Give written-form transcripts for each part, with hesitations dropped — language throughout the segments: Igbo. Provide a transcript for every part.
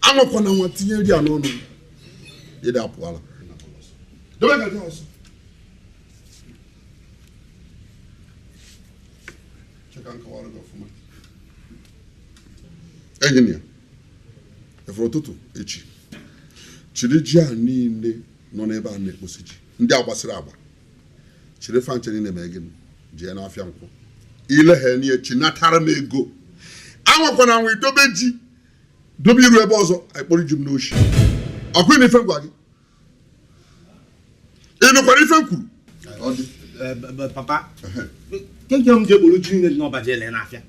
Anwakwana nwa tinye nri a n'ọnụ ịdị apụala. Dobe ngaji ọsọ. Cheka nkọwara gị ọfụma. Enyi ya efere ụtụtụ echi chiri ji a niile nọ n'ebe a na-ekposi ji ndị a gbasịrị agba chiri fa nche niile mee gịnị jee n'afịa nkwọ ileghe n'ihe chi natara m ego anwakwana anwa idobe ji dobe iru ebe ọzọ akpọrọ ji m n'oshi ọkwa na ife ngwa gị ị nụkwara ife m kwuru? Papa, ke nke m ji ekporo ji niile dị n'ọba ji ele n'afịa.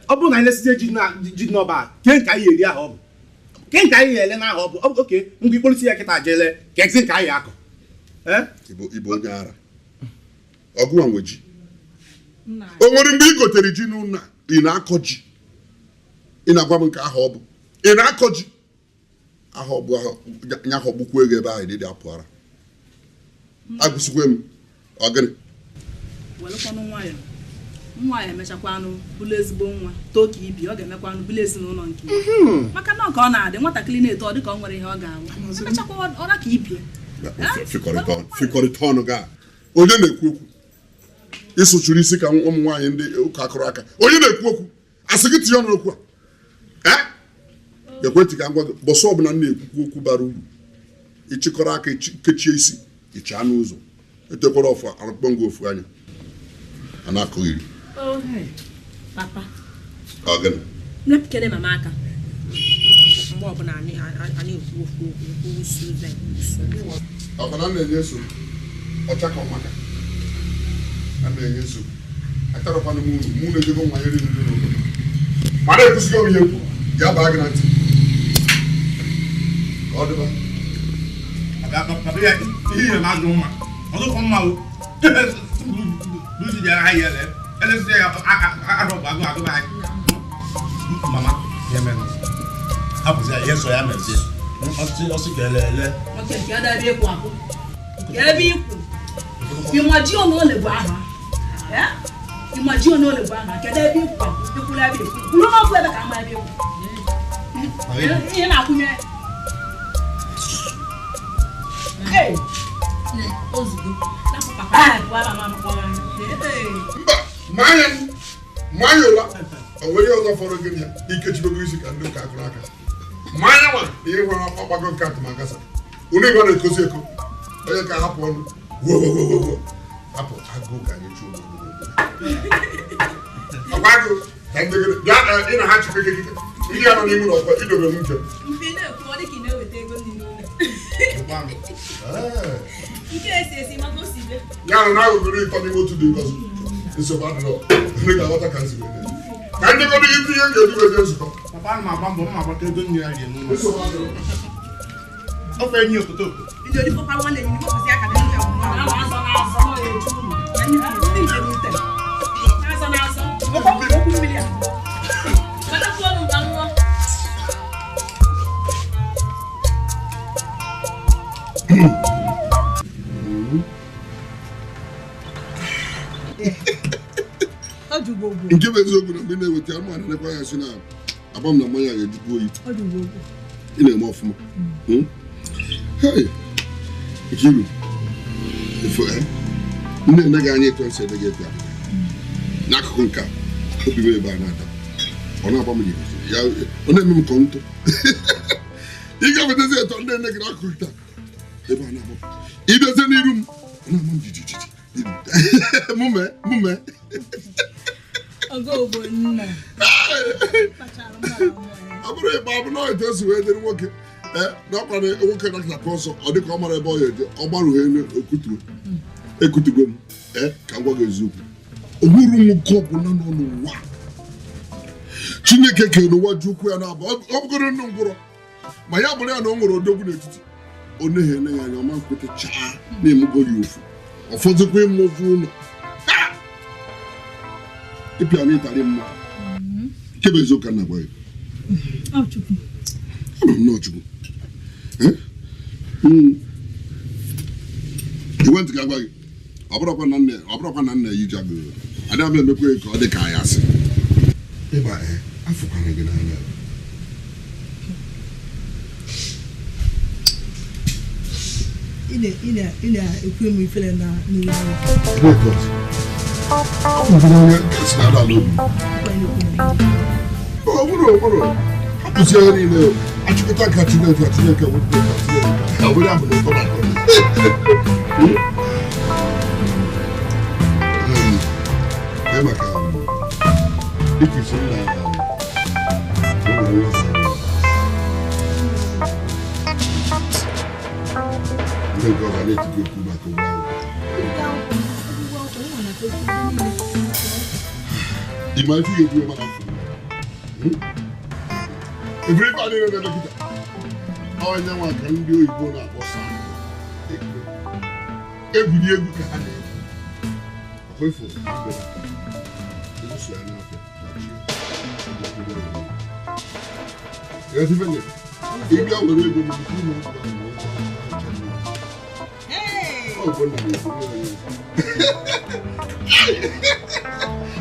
Ọ bụrụ na anyị lesizie ji dị n'ọba ke nke anyị eri ahụ ọ bụ ke nke anyị ele n'ahụ ọ bụ oke ngwa ikporisi ya kịta jele ka ezi nke anyị akọ. Ịbụ onye ara ọgụnwa nwe ji o nwere mgbe ị gotere ji n'ụlọ ị na-akọ ji ị na-agwa m nke ahụ ọ bụ ị na-akọ ji ahụ ọ bụ ahụ nya ghọgbukwu ego ebe ahụ dị apụ ara agụsikwe m ọ gịnị welụkwanụ nwayọ nwa ya emechakwanụ bụlụ ezigbo nwa too ka ibi ọ ga-emekwanụ bụlụ ezinụlọ nke ya maka na ka ọ na-adị nwatakịrị na-eto ọ dị ka ọ nwere ihe ọ ga-awụ emechakwa ọra ka ibie fikọrịta ọnụ ga onye na-ekwu okwu ịsụchuru isi ka ụmụ nwaanyị ndị ụka akụrụ aka onye na-ekwu okwu asị gị tinye ọnụ okwu a ekwentị ka ngwa gị bọsọ ọbụla na-ekwukwu okwu bara uru ịchịkọrọ aka kechie isi ịchaa n'ụzọ etekwara ọfụ arụkpọ ngwa ofu anya a na-akụghịrị ọbụla na-enye nsogbu ọcha ka ọmaka a na-enye nsogbu atarọkwana m uru mụ na-ejego nwa ya riri nri n'obodo mana ekwusigo m ihe kwuru ya baa gị na ntị ka ọ dịba ihe na-adụ mma ọ dụkwa mma o mama ya mere hapụzi ya ihe nsọ ya mezie ọsị ka ele ele ebe ikwu ịmaji ole bụ aha ịmaji ole bụ aha kedu ebe ikwu ikwuru ebe ikwu kwuru n'ọkụ ebe ka ama ebe ikwu ihe na-akwụnye mba manya manya ụla o nwere ihe ọzọ fọrọ gị ya ikechibego isi ka ndị ụka akụrụ aka mmanya nwa na ihe nwere ọgbago nke atụmagasa unu igwe na-ekozi eko onye ka hapụ ọnụ wowowowo hapụ agụụ ka anyị chụọ ọkwa agụụ ka ndị gịnị bịa ị na ha chịkwa ike ndị ya nọ n'ime ụlọ ọkwa idobe m nke ya nọ n'agụgụrụ ịtọ n'ime otu dị ngozi nsogbu adịrọ ndị ga-aghọta ka nsi wee ka ndị godo ibu ihe ga-eji wee jee nzukọ papa ana m agba mbọ mma agbata ego nne ya ji n'ụlọ ofe enyi okotoko nke bụ eziokwu na mgbe ị na-eweta anụ anekwa ya si na agba m na mmanya ga-ejikwa oyi ị na-eme ọfụma. Nkiru efu nne nne gị anya etu nsị ede gị etu a n'akụkụ nke a obi m ebe a na-ada ọ na-agba m jijiji ya ọ na-eme m ka ntụ ị ga-ewetazi etu nne nne gị n'akụkụ nke a ebe a na-agba ịbịazie n'iru m ọ na-ama m jijiji mụ mee ọ bụrụ ịgba bụ na etu esi wee dịrị nwoke n'ọkwa na nwoke nakachapụ ọsọ ọ dịka ọ mara ebe ọ ya eje ọ gbarụghị elu okutuo ekutugo m ka m gwa gị eziokwu o nwere nwoke ọbụla nọ n'ụwa Chineke kere ụwa ji ụkwụ ya na-abụ ọ bụgoro nnu ngwụrọ ma ya bụrụ ya na o nwere odogwu n'etiti Onye ha ene ya anya ọma nkwete chaa na-emugori ofu. Ọfọdụkwa ịmụzi ụlọ. Ịpịa m ịtarị mma. Nke bụ eziokwu ka m na-agwa gị. Ọ Chukwu. Ama m nnọọ Chukwu. Ekwentị ka agwa gị. Ọ bụrụkwa na nna ya iji agụ. Adịghị m emekwa ka ọ dị ka ya asị. Ịba afụkwana gị n'anya. Ị na-ekwu m ifere na n'ihu. Ọ bụrụ hapụzi ya niile achịkọta nka Chineke Chineke wepụ ka Chineke ọ bụrụ ya bụ na ụtọ na-atọ. Maka dịka isi nna ndị nke ọzọ na-etikwa okwu maka ụgwọ akwụkwọ. Ị ma ife ga-ekwu ebe afọ ebere ife a niile na-emekịta onye nwa ka ndị oyibo na-akpọ egwuregwu ka ha na-egwu. Ọkwa ifo ebuso ya n'afịa ịbịa were ego n'ụlọ ọgwụ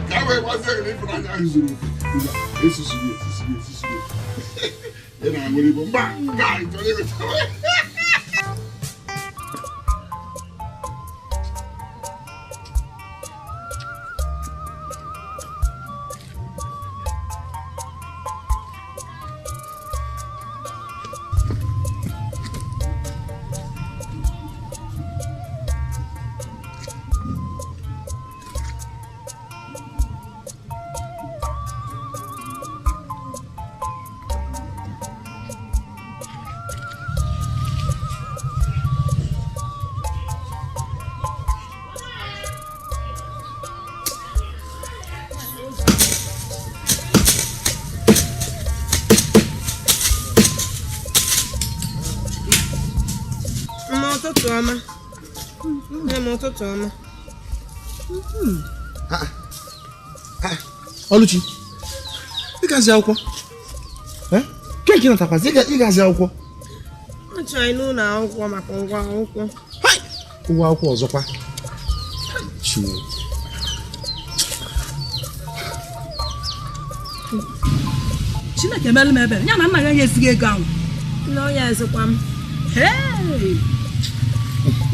ka a wee gbazie gị na ịfụnanya ahụ zuru oke. Esusu gị ị na-aṅụrị bụ mba ka ị chọrọ ego. Ụtụtụ ọma. Nne m ụtụtụ ọma. Ọlụchi, ị gazi akwụkwọ? Ke nke natakwazi ị gazi akwụkwọ? Ọ chọrọ anyị n'ụlọ akwụkwọ maka ụgwọ akwụkwọ. Ụgwọ akwụkwọ ọzọkwa. Chineke emelu m ebere. Ya na nna gị ezighị ego ahụ. Nne onye ezikwa m.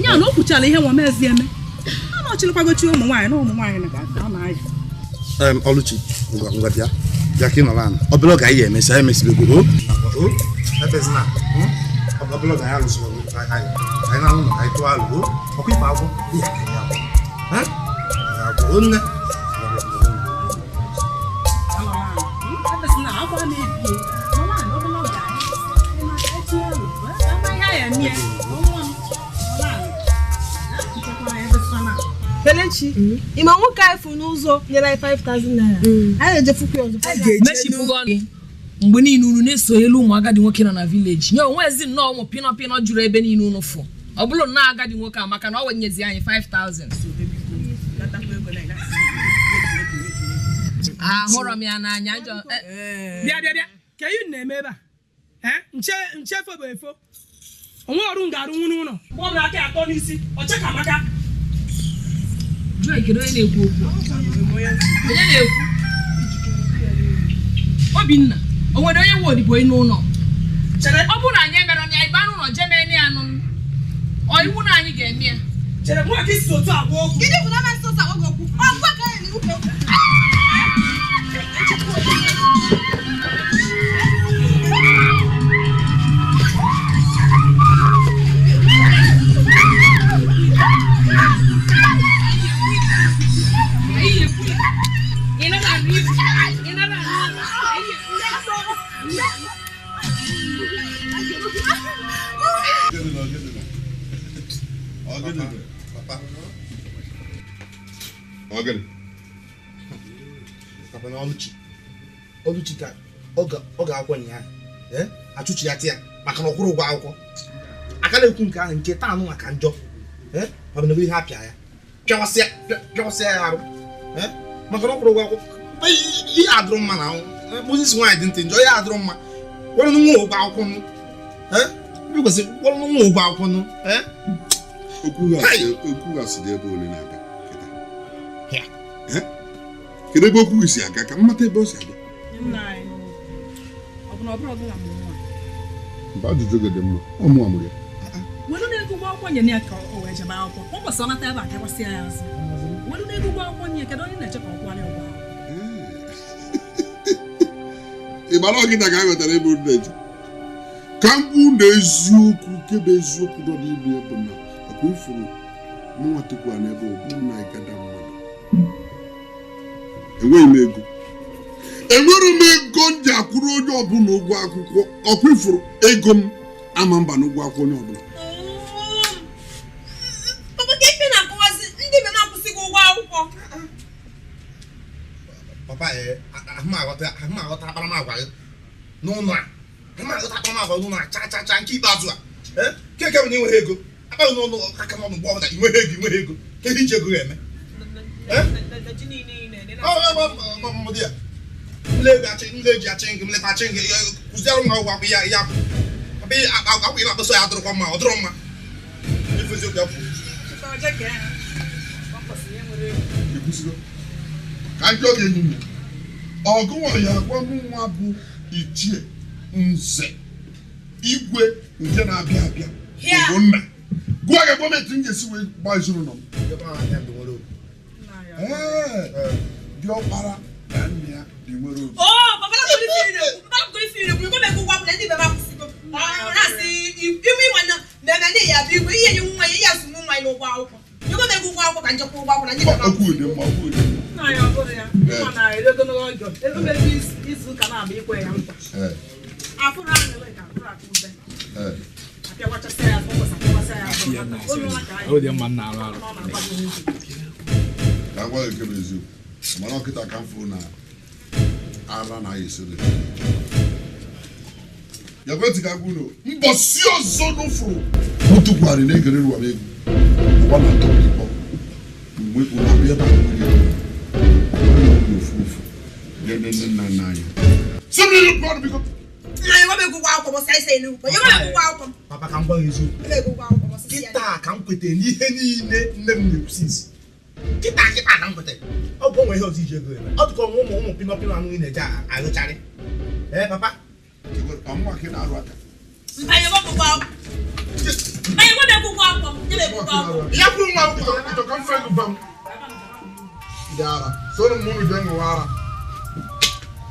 Ya na o kwuchara ihe nwa m ezi eme. A nọchirikwagochi ụmụ nwaanyị na ụmụ nwaanyị na ga na-aya. Ọlụchi, ngwa ngwa bịa. Bịa ka ị nọrọ ala. Obere oge anyị ga-emesi, anyị emesibego. O ebezina. Obere oge anyị alụsịrị anyị na-alụ na anyị tụọ alụ. Ọkwa ife agwọ, ihe ka anyị agwọ. Agwọ, nne. Kelechi, ị ma nwoke anyị fụ n'ụzọ nyere anyị 5,000 naira. Anyị na-ejefukwa ọzọ. Mgbe niile unu na-esonyelu ụmụ agadi nwoke nọ na vileji nye onwe ezi nnọọ ụmụ pịnọ pịnọ juru ebe niile unu fụ. Ọ bụrụ nnọọ agadi nwoke a maka na ọ wenyezi anyị 5,000. Ahụrọ m ya n'anya. Bịa bịa bịa ka ihe na-eme ebe a. Nche efo bụ efo. Onwe ọrụ m ga-arụnwu n'ụlọ. Mgbe ọ bụla aka atọ n'isi, ọche ka amaka. Joy, kedu onye na-ekwu okwu? Onye na-ekwu? Obinna, o nwere onye nwe odibo n'ụlọ? Ọ bụrụ na anyị emere ya, ịba n'ụlọ jee mee ya anụ. Ọ iwu na anyị ga-eme ya. Chere mụ aka isi otu agwa okwu. Gịnị bụ na amasị otu agwa okwu? Ọ ngwa ka anyị na-ekwu okwu. Papa na Ọlụchi. Ọlụchi ka ọ ga-akwụkwọ ụnyaahụ. Achụchi ya tịa maka na ọ kwụrụ ụgwọ akwụkwọ. Aka na-ekwu nke ahụ nke taa anụ maka njọ. Ọ bụ na ihe apịa ya pịawasịa ya arụ maka na ọ kwụrụ ụgwọ akwụkwọ ihe adụrụ mma na Moses nwaanyị dị ntị njọ ihe adụrụ mma kwụrụ nwa ụgwọ akwụkwọ nụ kwesịrị kwụrụ nwa ụgwọ akwụkwọ nụ. Okwu gasịrị ebe onye na-aga kedu ebe okwu si aga ka mmata ebe o si aga. Mba ajụjụ gị dị mma ọmụ amụrụ ya. Welu na-ego ụgwọ akwụkwọ nye ya ka o wee jebe akwụkwọ ọ kwesịrị ọnata ebe a pịawasịa ya azụ. Welu na-ego ụgwọ akwụkwọ nye kedu onye na-eche ka ọ kwụọrọ ụgwọ akwụkwọ. Ị mara ọgịda ka a ghọtara ebe unu na-eje ka m gwu na eziokwu kebe eziokwu nọ n'ime bụ na ọkwa ifuru mụnwa tukwa n'ebe okpu na ịgada mmadụ. Enweghị m ego, enwere m ego m ji akwụrụ onye ọbụla ụgwọ akwụkwọ. Ọkwa ifuru ego m ama mba n'ụgwọ akwụkwọ onye ọbụla. Papa ahụ akparamagwa gị n'ụlọ a ahụ akparamagwa n'ụlọ a cha cha cha nke ikpeazụ a keke bụ na ịnweghị ego akpaghị n'ọnụ aka n'ọnụ mgbe ọbụla ịnweghị ego ịnweghị ego ka ihe iji ego ga-eme nle eji achị ngị mleta achị ngị kụziara nwa ụgwọ akwụ ya ya akwụ ị na-akpọsọ ya adụrụkwa mma ọ dụrọ mma ka njọ ga-enyi m ọgụ nwanyị agwa m nwa bụ ichie nze igwe nke na-abịa abịa Ogbonna gụọ ga gọọmenti m ga-esi wee gbaa ezinụlọ m. Diọkpara na nne ya dị nwere obi. Okwu dị mma, okwu dị mma. Ka agwa gị nke bụ eziokwu mana ọkịta ka m fụ na ara na-ayị ya kwetị ka agwa unu mbọsị ọzọ n'ụfụrụ mụtụkwari na-egere ụwa m egwu ụwa na-atọ m ịkpọ mgbe ụwa abịa ebe a nwere egwu ofu ofu nye nne nna nna anyị. Papa ka m gwa gị eziokwu kịta ka m kwetara n'ihe niile nne m na-ekwusi isi kịta kịta ka m kwetara ọ bụ onwe ihe ọzọ iji ego eme ọ dịka ọnwa ụmụ ụmụ pịnọ pịnọ anụ ị na-eje agụcharị ee papa ya kwuru nwa ka m fee gị bam ndị ara soro m unu jee ṅụwa ara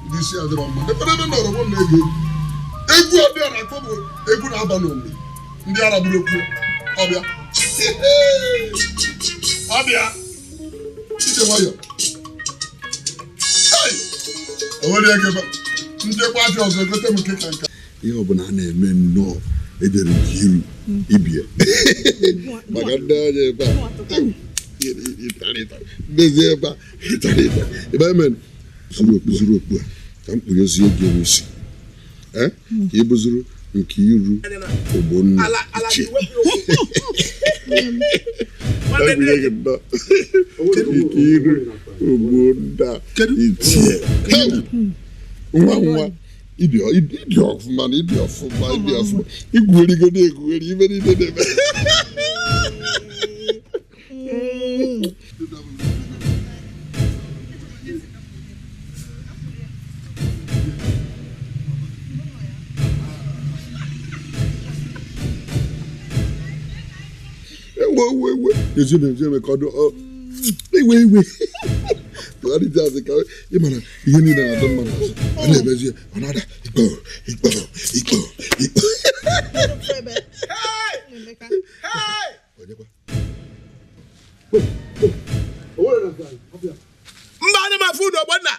ndị isi adịrọ mma ebe ebe nọrọ m na-ege egwu egwu ọbịa na-akpọ bụ egwu na-aba n'omimi ndị ara bụrụ okwu ọbịa ọbịa ije nwayọ onwere ego ndekwa ajọ ọzọ egote m nke ka nka ihe ọbụla a na-eme nnọọ edere nke iru ibie maka ndị anya ebe a ndezie ebe a ịtara ịta ebe emen zuru okpu a ka m kpunyezie gị n'isi ka ị bụzuru nke iru Ogbonna ichie nke iru Ogbonna ichie nwa nwa ịdị ọfụma na ịdị ọfụma ịdị ọfụma igwugherigodo egwugheri ibe niile na-eme. Ewe ewe ka ọ dị ewe ewe tụgharịzi azụ ka ị mara ihe niile na-adị mma n'azụ ọ na-emezi ọ na-ada ikpo ikpo ikpo ikpo. Mba ana m afụ unu Ogbonna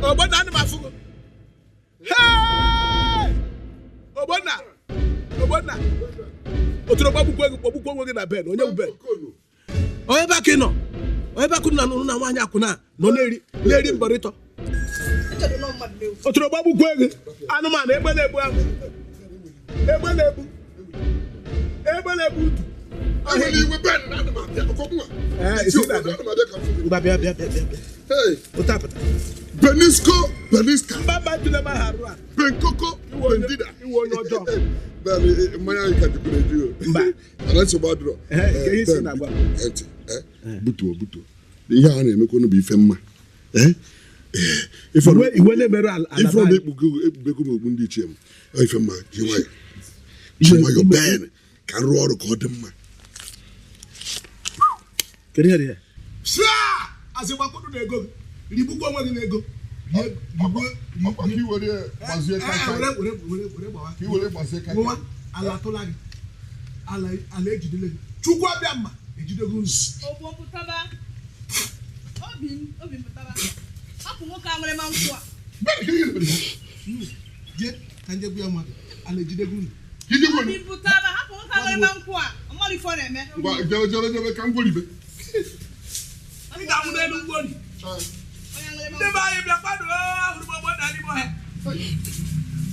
Ogbonna ana m afụ gị. Ogbonna Ogbonna otoro gbagbukwe gị kpọgbukwe onwe gị na bed onye bụ bed onye ebe aka ị nọ onye ebe akụ na nụ na nwaanyị akwụna nọ na-eri mbọrịtọ otoro gbagbukwe gị anụmanụ egbe na-egbu ahụ egbe na-egbu. Egbe na-egbu utu. Ewela iwe Ben, ana m abịa. Ọkọ mụnwa. Isi Ichie na-abịa. Ogbonna, ana m abịa ka m fụ gị. Ngwa bịa bịa bịa bịa. Hey, Ụta pụta. Benisco, Beniska, Mba mba tụle m aha arụ a. Benkoko, Bendida. Iwe onye ọjọọ. Ben, mmanya anyị ka jukwuru eju o. Mba. Mana nsogbu adịrọ. Nke ihe isi Ben, na-agwa m. gee ntị, butuo butuo. Ihe a na-emekwanụ bụ ife mma. Iwe na-emerụ ala Ife be ọma anyị. ekpubego m ogbu ndị ichie m. Ọ ife mma, ji nwayọ. Ji nwayọ, Ben, ka m rụọ ọrụ ka ọ dị mma. Kedu ihe dị ya? Sịa! Asị gbakọdụ na ego gị. Rigbukwa onwe gị n'ego. Rigbuo. Ọkwa ka i were gbazie Were were were were gbawa. Ka i were gbazie kaikai. Nwa, ala atụla gị. Ala ala ejidele gị. Chukwu abịa mma ejidego nzu. Ogbo pụtaba. Obi m, obi m pụtaba. Hapụ nwoke a nwere ma nkwụ a. Ben, ka ihe mere ya? Jee ka nje gwa ya nwa gị. Ala ejidego unu. Ije gwa Obi m pụtaba, hapụ nwoke a nwere ma nkwụ a. Ọ mara ife ọ na-eme. Ngwa, jebe jebe jebe ka m gweribe. Ị ga-anwụ n'elu mgbori. Onye nwere ma Ndị be anyị bịa kwado ahụrụ m Ogbonna n'ime ọhịa.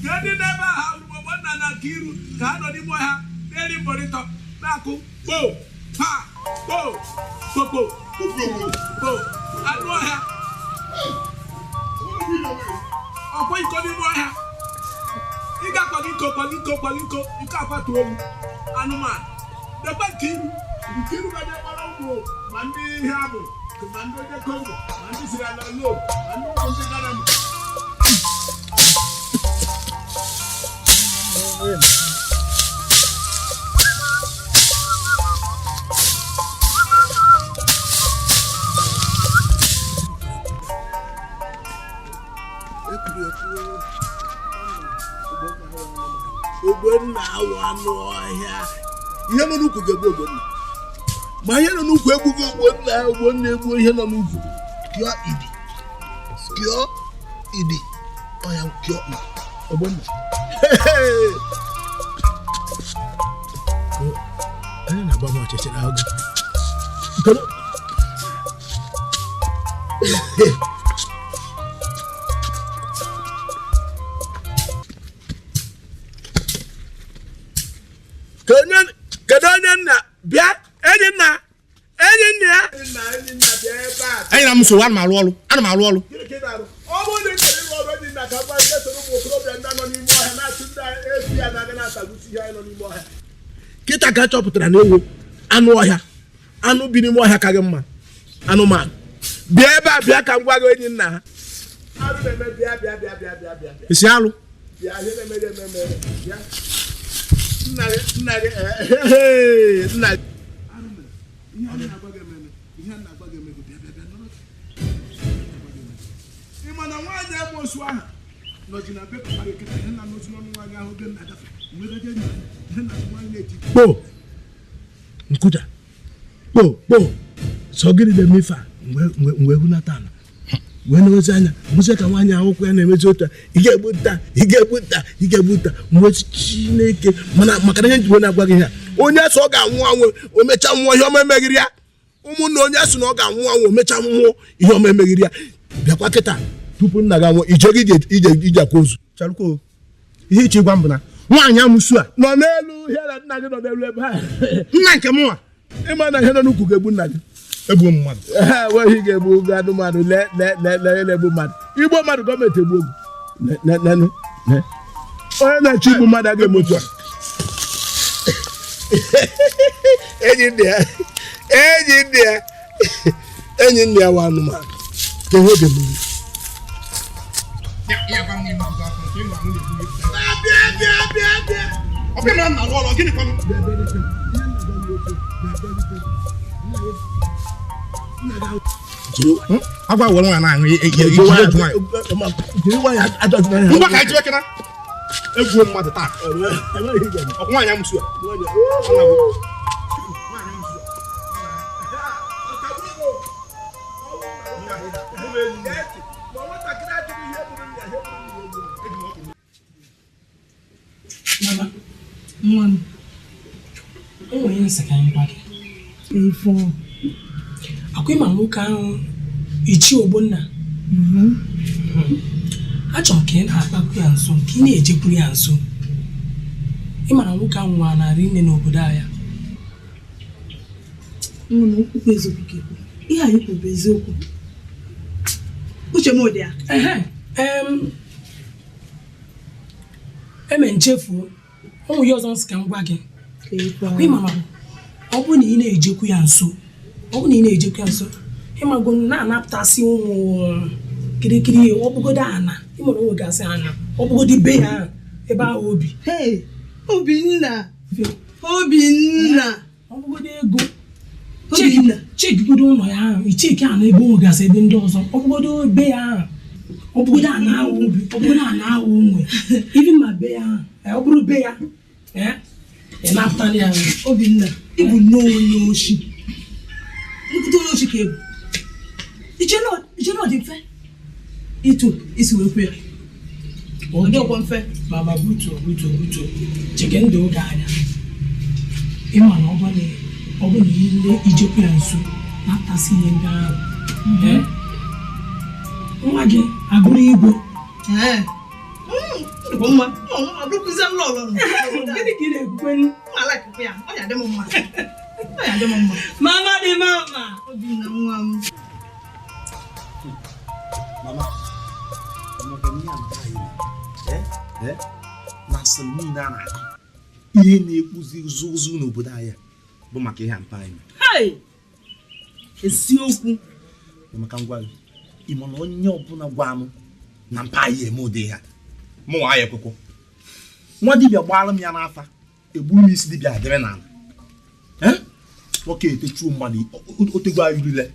Ka ndị n'ebe ahụ ahụrụ m Ogbonna na nke iru ka ha nọ n'ime ọhịa na-eri mborịtọ na-akụ kpo pa kpo kpokpo kpo anụ ọhịa ọkwa iko n'ime ọhịa. Ị ga-akwago iko kwago iko kwago iko iko akwatuo m anụmanụ. Dekwe nke iru nke iru ga kpọrọ ụmụ ma ndị ihe abụ ma ndị onye Kongo ma ndị Sierra Leone ma ndị ụmụ ndị Ghana. Ogbonna awụ anụ ọhịa. Ihe nọ n'ukwu ga-egbu Ogbonna. Ma ihe nọ n'ukwu egbughị Ogbonna, Ogbonna egbuo ihe nọ n'ukwu. Pịọ idi. Pịọ idi. Ọya pịọ ma Ogbonna. Onye na-agba m ọchịchịrị ahụ gị. Kedu? Kedu onye nna bịa enyi nna enyi nna ya Anyị na m nsogbu, ana m arụ ọrụ, ana m arụ ọrụ. Ọ bụrụ na ị chọrọ ịrụ ọrụ enyi nna ka gwa ndị soro ụmụ okorobịa ndị nọ n'ime ọhịa na-achụ ndị efi ya na-aga na-atagbusi ihe anyị nọ n'ime ọhịa. Kịta ka a chọpụtara na ewu anụ ọhịa anụ bi n'ime ọhịa ka gị mma anụmanụ. Bịa ebe a bịa ka m gwa gị enyi nna ha. Arụ na-eme bịa bịa bịa bịa bịa bịa bịa. Esi alụ. Bịa ihe na-eme gị eme eme bịa. Nna gị nna gị Nna gị. Ihe a na-agwa gị ememe ihe a na-agwa gị ememe bịa bịa bịa nọrọ. Ị ma na nwaanyị amoosu ahụ nọzi na be papa gị kịta ihe na anọzi n'ọnụ nwaanyị ahụ oge m na-agafe mgbe gaje enyi ihe na nwaanyị na-eti Kpo nkuda kpo kpo sọ gịnị na-eme ife a mgbe hunata ala wee na-ewezi anya mụzie ka nwaanyị ahụ ụkwụ ya na-emezi otu a ị ga-egbu nta ị ga-egbu nta ị ga-egbu nta mgbe Chineke mana maka na ihe njikwa na-agwa gị ha onye asị ọ ga-anwụ anwụ o mechaa nwụọ ihe ọma emeghịrị ya ụmụnna onye asị na ọ ga-anwụ anwụ o mechaa nwụọ ihe ọma emeghịrị ya bịakwa kịta tupu nna gị anwụọ ije gị ije ije akwa ozu. Chalụkwa ihe iche ịgwa m bụ na nwaanyị amụsụ a nọ n'elu ihe na nna gị nọ n'elu ebe a nna nke mụnwa ịma na ihe nọ n'ukwu ga-egbu nna gị egbuo m mmadụ. Ee, ihe ga-egbu gị anụmanụ lee lee lee lee na-egbu mmadụ igbo mmadụ gọọmenti egbuo gị. Le- le- le- le. Onye na-achọ igbu mmadụ agaghị eme otu a. Enyi nne ya enyi nne ya enyi nne ya wa anụmanụ ka ihe oge mmiri. Ọ bịa mara m na-arụ ọrụ gịnị kwanụ? Agwa were nwaanyị na-aṅụ Jiri nwayọ adọzina ya. Ngwa ka anyị jiwe kena egbuo mmadụ taa. Ọkwa nwaanyị amụsụ a. Mama, nwa m, o nwere ihe nsị ka anyị gwa gị. Ife ọ. Akwa ịma nwoke ahụ Ichie Ogbonna. Achọrọ m ka ị na-akpakwu ya nso, ka ị na-ejekwuru ya nso. Ị mara nwoke ahụ nwa narị nne n'obodo anyị. Okwu eziokwu ka ekwu. Ihe anyị kwuru bụ eziokwu. Uche m dị ya. Eme nchefuo ụmụ ya ọzọ nsị ka m gwa gị. Ị ma ọ bụrụ na ị na-ejekwu ya nso, ọ bụrụ na ị na-ejekwu ya nso, ịmago na-anapụtasị ụmụ kirikiri ọ bụgodo ana, ịmara onwe gasị ana, ọ bụgodo be ya ebe ahụ obi. Obinna! Obinna! Ọ bụgodo ego. Chekigodo ụlọ ya ahụ, icheki ana ebe o nwegasị ebe ndị ọzọ, ọ bụgodo be ya ahụ, ọ bụgodo ana ahụ obi, ọ bụgodo ana ahụ onwe, ibi ma be ya ahụ, ọ bụrụ be ya, ị na-apụtala ya. Obinna, ị bụ nnọọ onye oshi. Nnukwute onye oshi ka ị bụ. Iche na ọ dị mfe ịtụ isi wee kwu ya. Ọ dịghịkwa mfe. Mama butuo butuo butuo, cheke ndụ oge anya. Ịma na ọ bụ na ile ijekwu ya nso na-atasị ihe ndị ahụ. Nwa gị abụrụ igwe. Gịnị ka ị na-ekwukwe? Mama dị mama. Obinna nwa m. Mama, na asịrị niile a na-akọ ihe na-ekpuzi ụzụ n'obodo anyị bụ maka ihe mpa anyị. Eziokwu. Maka ngwa gị, ị ma na onye ọbụla gwa m na mpa anyị eme ụdị ha mụ nwa ya ekwekwo. Nwa dibịa gbaara m ya n'afa, egburu m isi dibịa adịrị n'ala. Nwoke etechuo mmadụ otego anyị rile.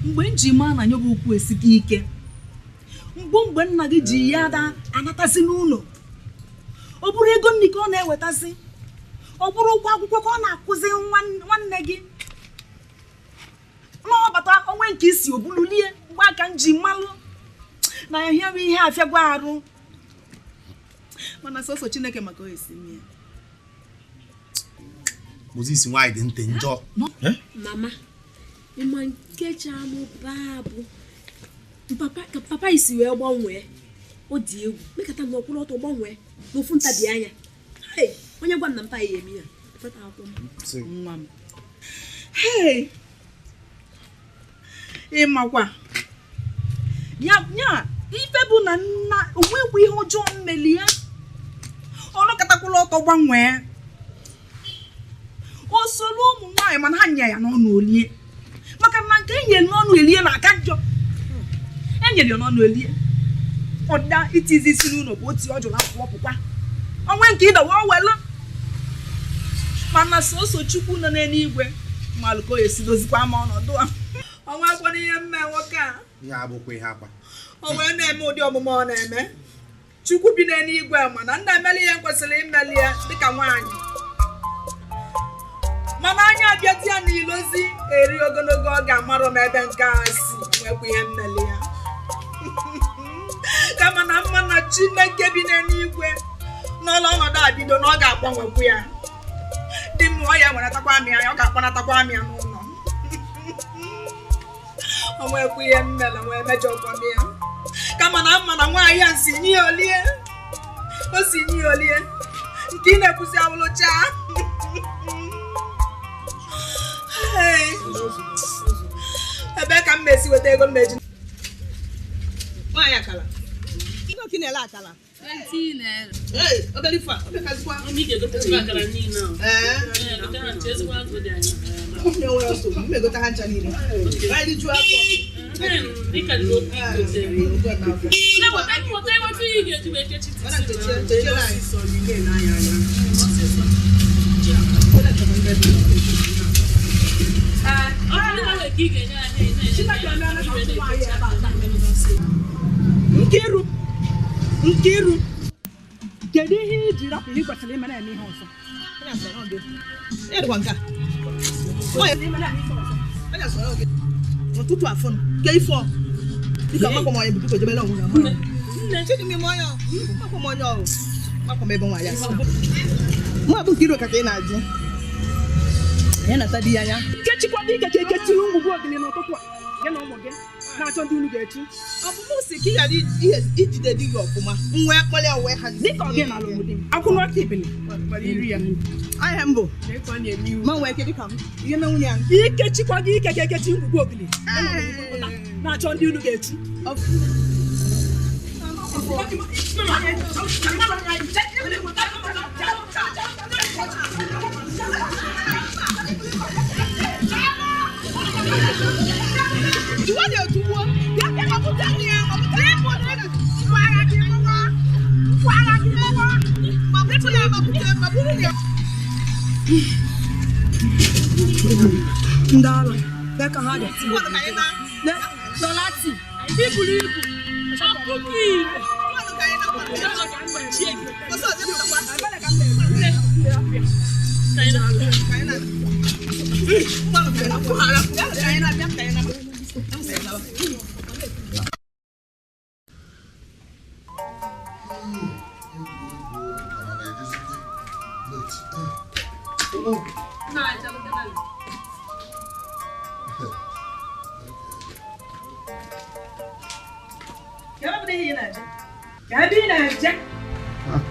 Mgbe m ji maa na nyoba ukwu esighị ike, mgbe nna gị ji ya ada anatazi n'ụlọ, ọ bụrụ ego nri ka ọ na-ewetazi, ọ bụrụ ụgwọ akwụkwọ ka ọ na-akụzi nwanne gị n'ọbata onwe nke isi obululie. Mgbe aka m ji malụ na ya bụ ihe afịagwa arụ, mana sọsọ Chineke maka o esi ya. Moses nwaanyị dị ntị njọ. Mama, ịma nkecha mụba bụ ka papa isi wee gbanwee, ọ dị egwu mekata na ọkwụrụ ọtọ gbanwee n'ofu ntabi anya. Onye gwa m na mpa ya eme ya. Nwa m. Ịmakwa ya ife bụ na nna onwekwa ihe ọjọọ mmeli ya, ọnụkatakwụla ọtọ gbanwee. O soro ụmụ nwaanyị mana ha nye ya n'ọnụ olie, maka na nke enyere n'ọnụ elie na-aka njọ. Enyere ya n'ọnụ elie, ọda itizi isi n'ụlọ bụ otu ọ jụrụ afọ ọpụkwa onwe nke ịdọwa owelu. Mana sọsọ Chukwu nọ n'eluigwe malụ ka o esi dozikwa ama ọnọdụ a. Ọnwa akwara ihe mme nwoke a o wee na-eme ụdị ọmụmụ ọ na-eme. Chukwu bi n'eluigwe mana nna emeli ihe kwesịrị imeli ya dịka nwaanyị, mana anya abịazi ya n'ilozi eri ogologo ọ ga-amarụ m ebe nke a si nwekwa ihe mmeli ya. Kama na mma na Chineke bi n'eluigwe n'ọlụ ọnọdụ a bido na ọ ga-agbanwekwu ya. Di m ọ ya weretakwa amị ya, ọ ga-akpọnatakwa amị ya n'ụlọ. O nwekwa ihe mmele nwee mejọkwa m ya. Kama na mma na nwaanyị ya si nye ya olie, o si nye ya olie nke ị na-ekwuzi awụlụcha. Ebe ka m mesi weta ego mmeji. Nwaanyị akala. Ndị oke na-ele akala. 20 naira. Ee, obere ife a, ọ bịakazikwa. Ị ga-egotekwa akara niile ahụ. Ee. Gote ha ncha, ezigbo agụ dị anyị. Enwere nsogbu, m egota ha ncha niile. Anyị rijuo afọ. Ị ka dị okwu igote. Na-eweta eweta ihe ị ga-eji wee kechi tisi. Ọ bụrụ na ka ị ga-enye anyị Nkiru, Nkiru, kedu ihe iji rapụ ihe kwesịrị ime na-eme ihe ọzọ? N'ụtụtụ afọ ke ife ọ dịka makwa m onye bụ biko jebere onwe ya. Chidi m ime onye ọ makwa m onye ọ makwa m ebe nwa ya si. Mụ abụ Nkiru ka ị na-ajụ. Ya na-ata di ya anya. Nkechikwa dị ike ka ekechiri ụmụ gị ogili n'ụtụtụ a. Gị na ụmụ gị. Na-achọ ndị unu ga-echi. Ọ bụ mụ si ka ị ghara ijide di gị ọfụma. M wee kpọrọ ya wee hazie. Dịka ọ gị n'ala obodo m. Akwụnụ aka ibili. Iri ya. Ahịa mbụ. Ma nwee ike dịka m. Ihe me nwunye ya. Ikechikwa gị ike ga-ekechi ngwugwu ogili. Na-achọ ndị unu ga-echi. Ndị ara ka ha dị. Dọlati, iburu ibu, Ọkụkọ Igbo.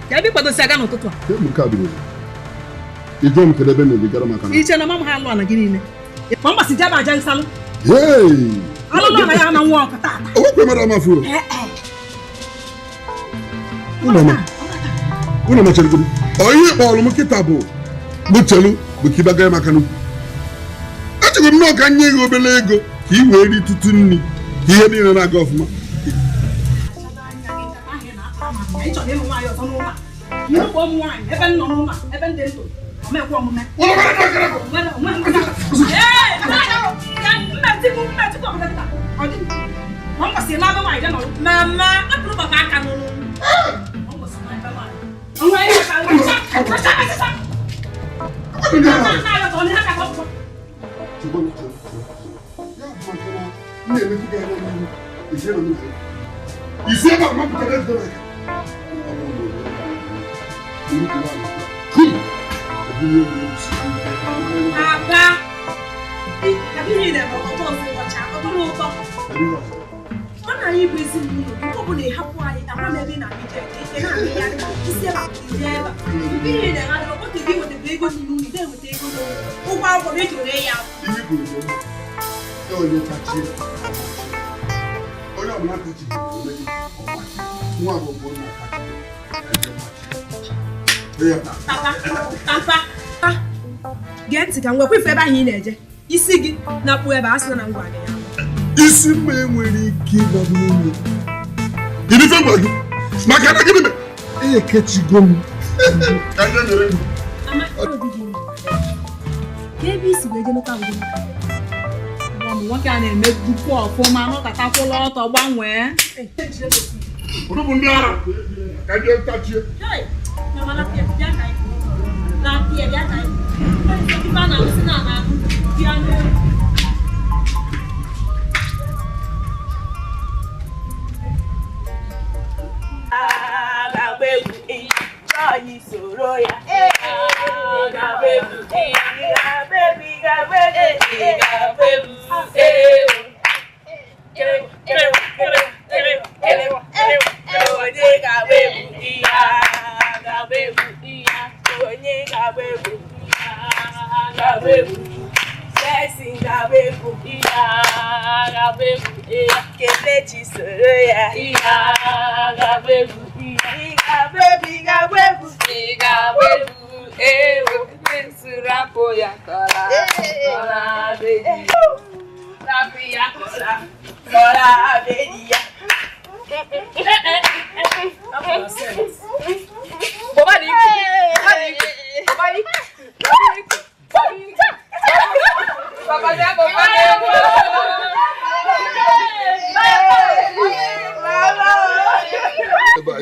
Ka ebe ịkwadosi aga n'ụtụtụ a. Kemgbe nke a bidoro, ị jụọ m kedu ebe m na-eje gara maka na Iche na mama ha alụ ala gị niile. Ma mgbasị jebe aja nsalụ. Hey! Alụlụ ala ya ama nwa ọkụ taata. O nwekwe mara ama furu. Ụlọ machara gị. Ọ ihe kpọrọ m kịta bụ mụ chelu bụ ka ị bagara maka n'ukwu. Echegbu m na ọ ka nye gị obere ego ka ị wee ritụtụ nri ka ihe niile na-aga ọfụma. Ị chọrọ ịlụ nwaanyị ọzọ n'ụlọ a. Nnukwu ụmụ nwaanyị ebe m nọ n'ụlọ a, ebe m dị ndụ, ọ mekwa omume. Mama, hapụrụ papa aka n'ụlọ. Isi ebe a mapụtara ego n'aka. Papa, ihe na-eme ọtọ ọzọ ụbọchị ọtọ ụtọ. Ọ na anyị bụ ezinụlọ gị, ọ bụ na ịhapụ anyị ama m ebe ị na-abịa ije ije na-abịa ya isi ebe a ije ebe a. Ihe na-eme adịrọ otu gị wetara ego n'ụlọ ide weta ego n'ụlọ ụgwọ akwụkwọ ma eji were ya. Ihe kwuru bụ onye tachie onye ọbụla tachiri ome gị ọgbachi nwa bụ bụ na tachiri. Papa, papa, Gee ntị ka m nwekwa ife ebe ahụ ị na-eje. Isi gị na-akpụ ebe a sị na ngwa gị ya. Isi mma enwere ike ịgbagbu onye. Kedu ife ngwa gị? Maka na gịnị mere? Ekechigo m. Ka ndị mere m. Ka ebe isi wee jee meta ụdị Ụmụ nwoke a na-eme dukwu ọfụma nọkọtakwụla ọtọ gbanwee. Unu bụ ndị ara. Ka ndị ntachie. Kelechi soro ya.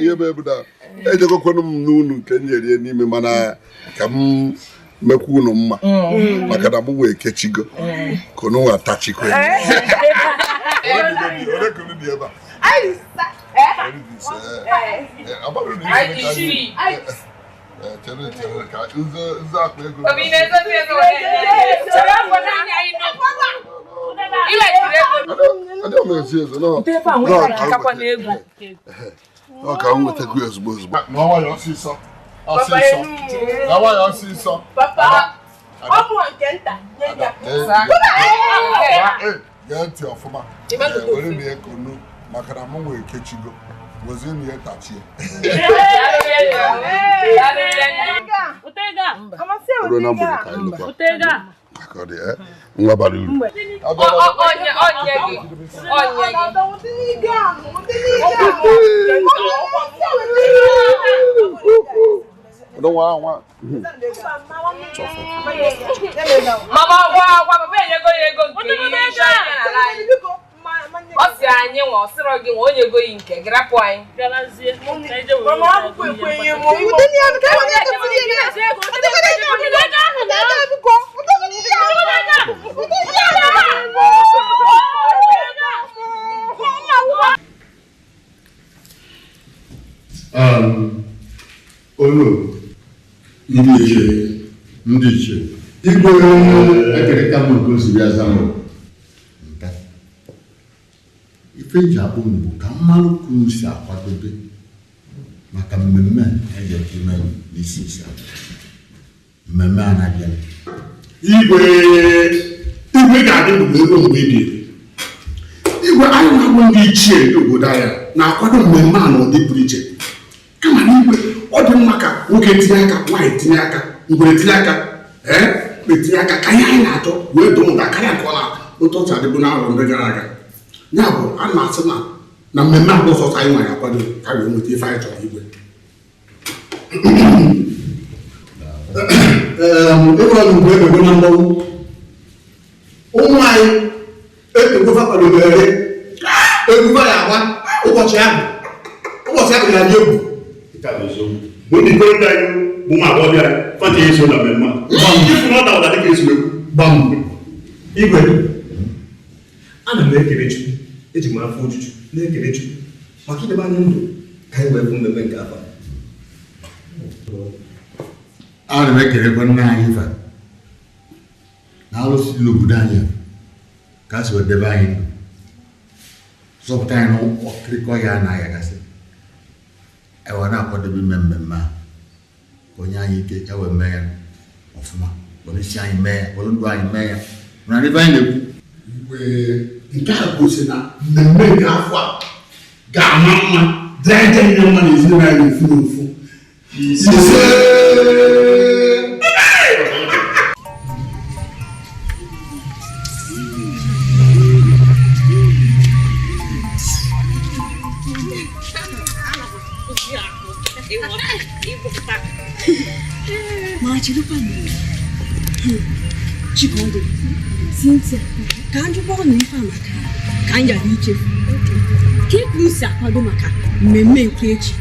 Ihe bụ na ejegokwanụ m n'unu nke m nyerie n'ime mana ka m mekwa unu mma maka na mụ wee kechigo ka unu nwa tachikwa ya. Ole ka unu dị ebe a? Chere chere ka nze akpa ego. Ọ ka m nwetakwu ozugbo ozugbo. N'ọnwa ya ọsịsọ. Ọsịsọ. N'ọnwa ya ọsịsọ. Papa, ọ bụ nke nta nye ya. Gee ntị ọfụma. Were m ya konu maka na mụ nwee ekechigo. Gozie m ya tachie. Ruo na mgbede ka anyị lụkwa. Ka ọ dị, nwa bara uru. Mama gwa papa enyego ya ego nke ihe ọ sị anyị nwa ọ sịrọ gị nwa onye ego yi nke gị rapụ anyị. Olu ndị ichie igwe ekerịta m nke osi bịa zama nta ife eji akpụ m bụ ka mmalụ kunu si akwadobe maka mmemme a ga-eme ime n'isi isi mmemme a na-abịa. Igwe igwe ga-adị ndụ ego mgbe ebi ebi. Igwe anyị na-abụ ndị ichie n'obodo anyị na-akwado mmemme a n'ụdị pụrụ iche. Kama na igwe ọ dị mma ka nwoke tinye aka, nwaanyị tinye aka, ngwere tinye aka, etinye aka ka ihe anyị na-achọ wee doo ụda karịa nke ọ na otu ọcha dịbụ n'arọ ndị gara aga. Ya bụ a na-asị na mmemme abụ sọsọ anyị nwere akwado ka wee nweta ife anyị chọrọ igwe. Ịbụrụ na ugwu emego na mmọnwụ ụmụ anyị ekpegova kwadobere egwu ya agba ụbọchị ahụ ga-adị egwu. Ndị ikorobịa anyị bụ ụmụ agbọghọbịa anyị fata eso na mmemme a ịfụ na ọ dawara dịka esi egwu gbam. Igwe ana m ekele Chukwu, eji m afọ ojuju na-ekele Chukwu maka idebe anyị ndụ ka anyị wee bụ mmemme nke afọ. Ana m ekelekwa nna anyị ife na alụsị n'obodo anyị ka a si wee debe anyị ndụ zọpụta anyị n'ọkịrịkọ ya na-ayagasị ewe na-akwadobe ime mmemme a ka onye anyị ike ewe mee ya ọfụma, were isi anyị mee ya, were ndụ anyị mee ya mana ebe anyị na-ekwu. Igwe nke a gosi na mmemme nke afọ a ga-ama mma dịrị anyị mma na ezinụlọ anyị ofu na ofu. Ise. Ma cherekwa Chikondo, Cynthia, ka m jụkwa ọnụ ife a maka ka m ghara ichefu ka ekwu si akwado maka mmemme nke echi.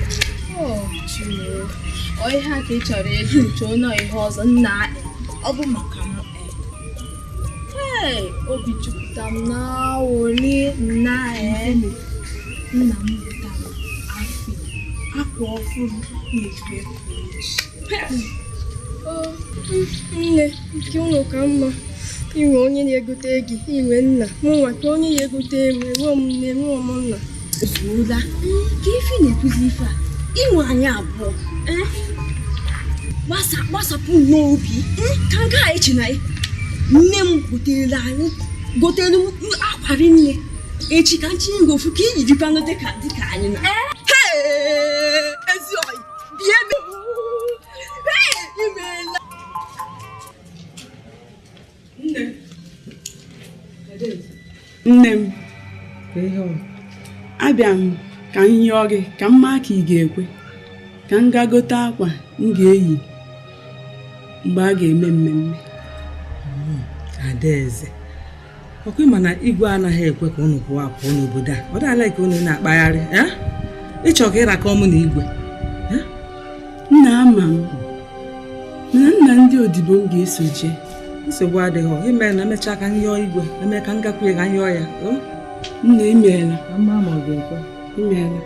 Ọ ihe a ka ị chọrọ ịjụ chọọ nọ ihe ọzọ nna ọ bụ maka m. Ee, obi jupụta m n'awụli nna nna m gotere afọ akwa ọfụrụ na-eju echi. Nne, nke unu ka mma inwe onye na-egote gị, inwe nna mụ nwa ka onye na-egote m, enwe m nne, enwe m nna. Zuola ka ife na-ekwuzi ife a inwe anyị abụọ gbasapụ n'obi ka nke a echi na nne m gotere anyị gotere akwari nne echi ka ntinye gị ofu ka iyi dịkwanụ dịka anyị na ezi oyi bie imeela. Nne m, abịa m ka m yọọ gị ka m maa ka ị ga-ekwe ka m gaa gote akwa m ga-eyi mgbe a ga-eme mmemme. Adaeze, ọkwa ịma na igwe anaghị ekwe ka unu pụọ apụọ n'obodo a. Ọ dịala ka unu na-akpagharị ịchọ ka ịrakọ mụ na igwe. Nna ama m mana nna ndị odibo m ga-eso jee. Nsogbu adịghị, ime na emechaa ka m yọọ igwe, eme ka m gakwuye ka m yọọ ya. Nna imeela. Mma ma ọ ga-ekwe. Imeela.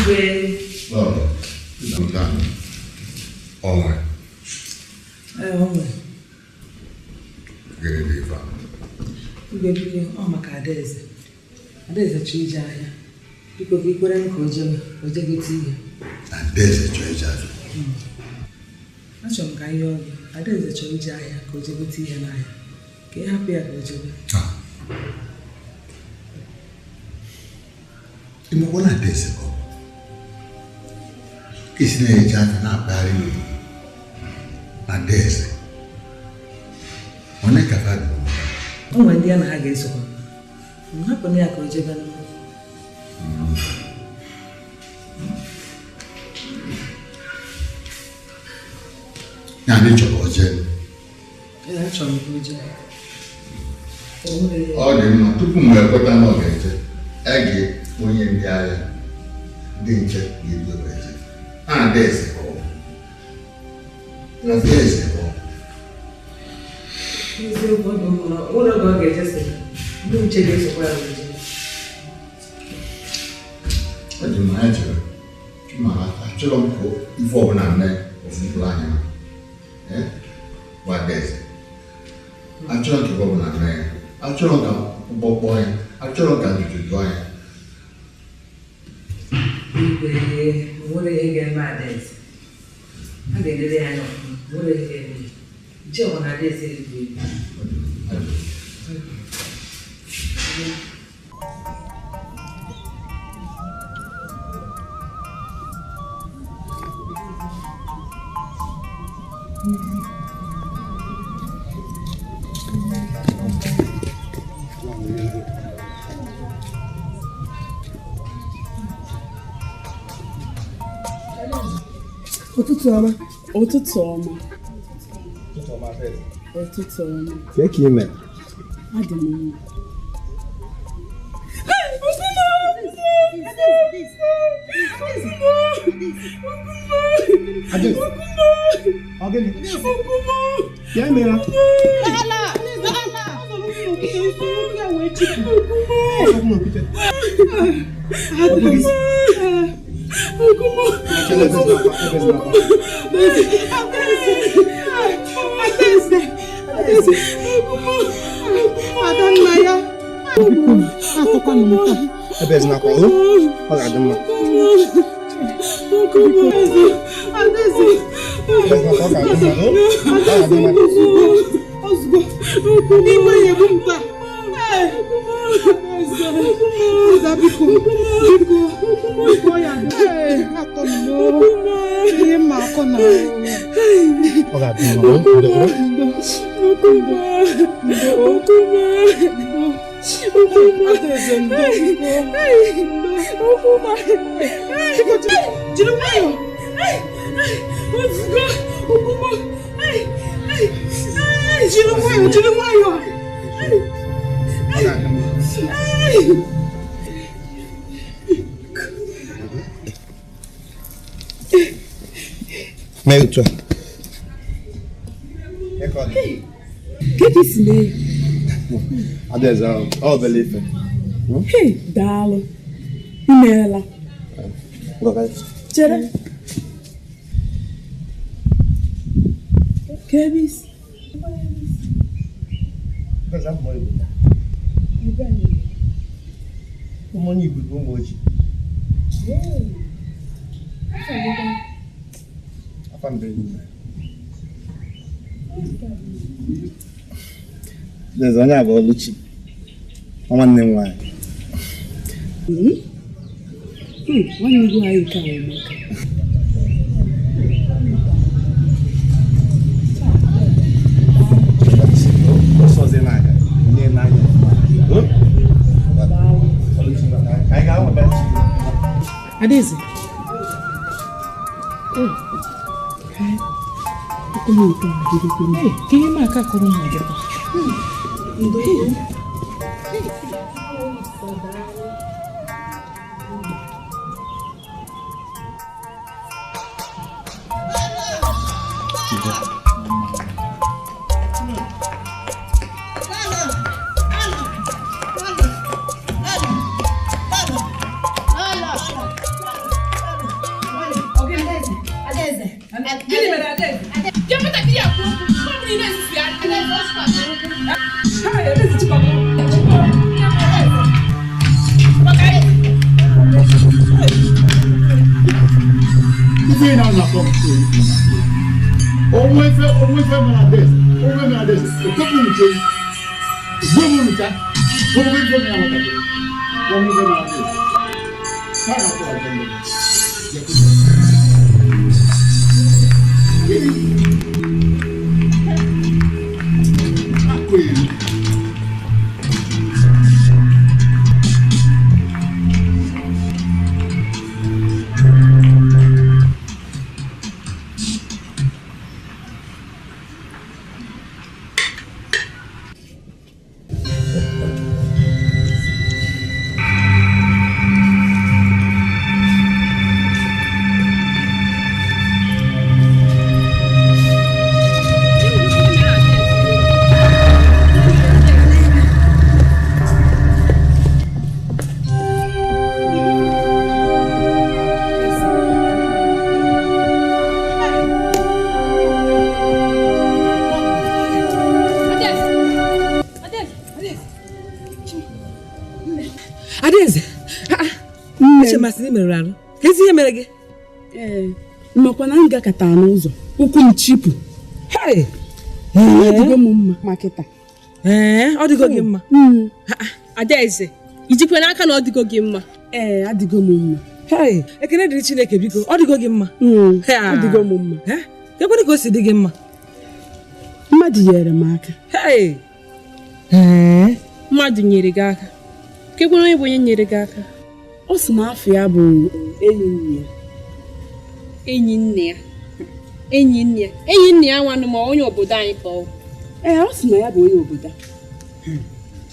Igwe. Ọnwa. Ee, onwe. Gịnị dị ife a? Igwe biko, ọ maka Adaeze. Adaeze chọrọ ije ahịa. Biko ka ikwere m ka o jebe, o je gote ihe. Adaeze chọrọ ije ahịa. Achọrọ m ka anyị yọọ gị. Adaeze chọrọ ije ahịa ka o je gote ihe n'ahịa. Ka ị hapụ ya ka o jebe. Ị makwala Adaeze ka ọ bụ? Ka esi na-eje aka na-akpagharị n'obodo. Adaeze. Onye ka fa dị? O nwere ndị ya na ha ga-esokwa. M hapụnụ ya ka o jebe n'ụlọ. Ya na ị chọrọ ka o jee. Ee, achọrọ m ka o jee. O nwere Ọ dị mma tupu m ekweta na ọ ga-eje, a ga-onye ndị agha ndị nche ga-edu ebe eje. Adaeze ka ọ bụ. Adaeze ka ọ bụ. N'eziokwu, ọ dị mma na ụlọ oge ọ ga-eje sị ndị nche ga-esokwa ya wee jee. Ọ dị mma ya chere ma achọrọ m ka ife ọbụla mee ofu mkpụrụ anya m. Ee, bụ Adaeze. Achọrọ m ka ife ọbụla mee ya. Achọrọ m ka ụgbọ kpọọ ya. Achọrọ m ka ntutu jụọ ya. Igwe, o nwere ihe ga-eme Adaeze. A ga-elele ya anya ọfụma, o nwere ihe ga-eme ya. Nche bụ na Adaeze ebu ibu. Ụtụtụ ọma. Ụtụtụ ọma. Ụtụtụ ọma. Kee ka ị mere? Adị m mma. Adaeze. Ọ gịnị? Ya emela. Ebezina akwa, o? Ọ ga-adị mma. Ebezina akwa, ọ ga-adị mma, o? Ọ ga-adị mma. Igwe ya egbu m taa. Eze biko, biko, biko ya dị. Akọ m n'o. Ihe mma akọ na. Ọ ga-adị mma, o? Ndo, o? Adaeze ndo biko. Biko jiri nwayọọ. Jiri nwayọọ, jiri nwayọọ. Ọ ga-adị mma. Mee otu a. Ka ka isi mee ya? Adaeze, ọ obele ife. Hei, daalụ. Imeela. Chere. Ka ebe isi? Ụmụ onye Igbo bụ ụmụ ojii. Afa mbe enyi. Adaeze, onye a bụ Oluchi. Ọ nwanne m nwaanyị. Nwanne gị nwaanyị nke a ụmụaka. Ọsọ ọzọ ị na-aga, nye n'anya ọfụma. O? Oluchi, ka anyị gaa nweta chi. Adaeze. Ka ihe m aka kọrọ m gị taa. Ife ị na-akọ m onwe ife onwe ife mere adaeze onwe mere adaeze okepụ nche gbuo m ncha onwe ife mere nwatakịrị onwe ife mere adaeze ha na-akpọ ọjọọ ndị. Akụ eri. Adaeze, eche masị na ị merụrụ arụ ka ezi ihe mere gị. Ee, makwa na m gakọta n'ụzọ ụkwụ m chipụ. Adịgo m mma ma kịta. Ee, ọ dịgo gị mma. Adaeze, ijikwa n'aka na ọ dịgo gị mma? Ee, adịgo m mma. Ekene dịrị Chineke biko, ọ dịgo gị mma. Adịgo m mma. Ekwere ka o si dị gị mma. Mmadụ nyere m aka. Mmadụ nyere gị aka. Kekwere onye bụ onye nyere gị aka? Ọ sị na afọ ya bụ enyi nne ya. Enyi nne ya. Enyi nne ya. Enyi nne ya nwanụ ma onye obodo anyị ka ọ bụ. Ee, ọ sị na ya bụ onye obodo a.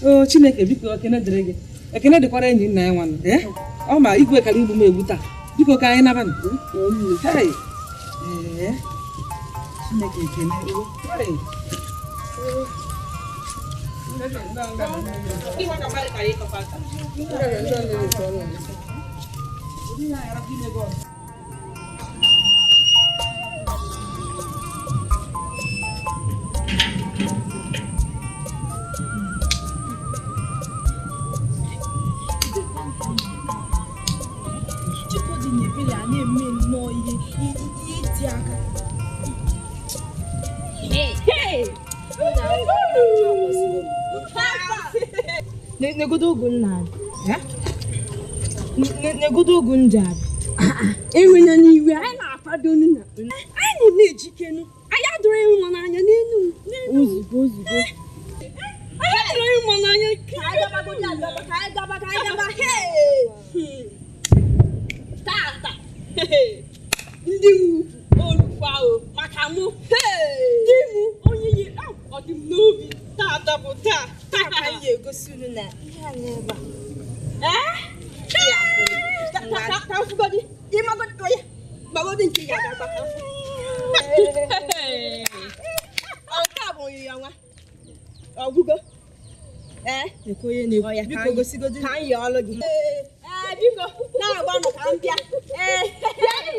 O Chineke biko, ekene dịrị gị. Ekene dịkwara enyi nna ya nwanụ. Ọ ma igwe kara igbu m egbu taa. Biko ka anyị naba nụ. Hey. Ee. Chineke ekene. Hey. Chikodi na Ebere a na-eme nnọọ ihe ihe iti aka. Negodo ogu nna abịa. Negodo ogu nje abịa. Enwena n'iwe, anyị na-akwado nna. Anyị na-ejikenu. Anyị adọrọ ịnwa n'anya n'enu. Ozugbo ozugbo. Anyị adọrọ ịnwa n'anya. Ka anyị gabagodi agaba, ka anyị gaba, ka anyị gaba. Hey! Tata. Ndị nwe ukwu olukwa o maka mụ. Di m onye yi ọ dị m n'obi. Tata bụ taa. Taa ka anyị ga-egosi unu na ihe anyị ebe a. Ka mfugodi, ịmagodi onye gbagodi nke ya ga-agba ka mfu. Nke a bụ onyinye ọnwa. Ọgwụgo. Ee, Biko gosigodi. Ka anyị ọlụ gị. Ee, biko na-agbanụ ka m bịa. Ee,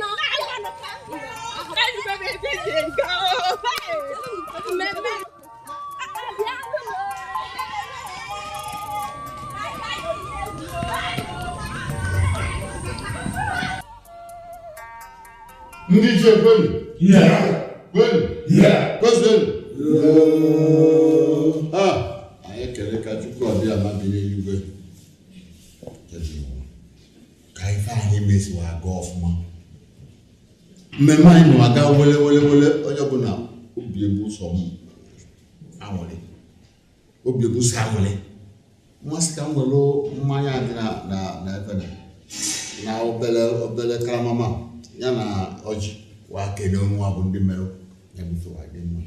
na-agbanụ ka m bịa. Mmemme. Ndị ichie kwenu? Kwenu? Kwezuenu? Anyị ekele ka Chukwu ọbịa ma bi n'eluigwe ka ife anyị mesiwa aga ọfụma. Mmemme anyị nọ aga wele wele wele, onye ọbụla obi ebu sọ m aṅụrị, obi ebu sọ aṅụrị. Mmasị ka m were mmanya dị na na ebe na obele obele karama ya na ọjị wa kele onwe bụ ndị merụ ya bụ ife wa dị mma.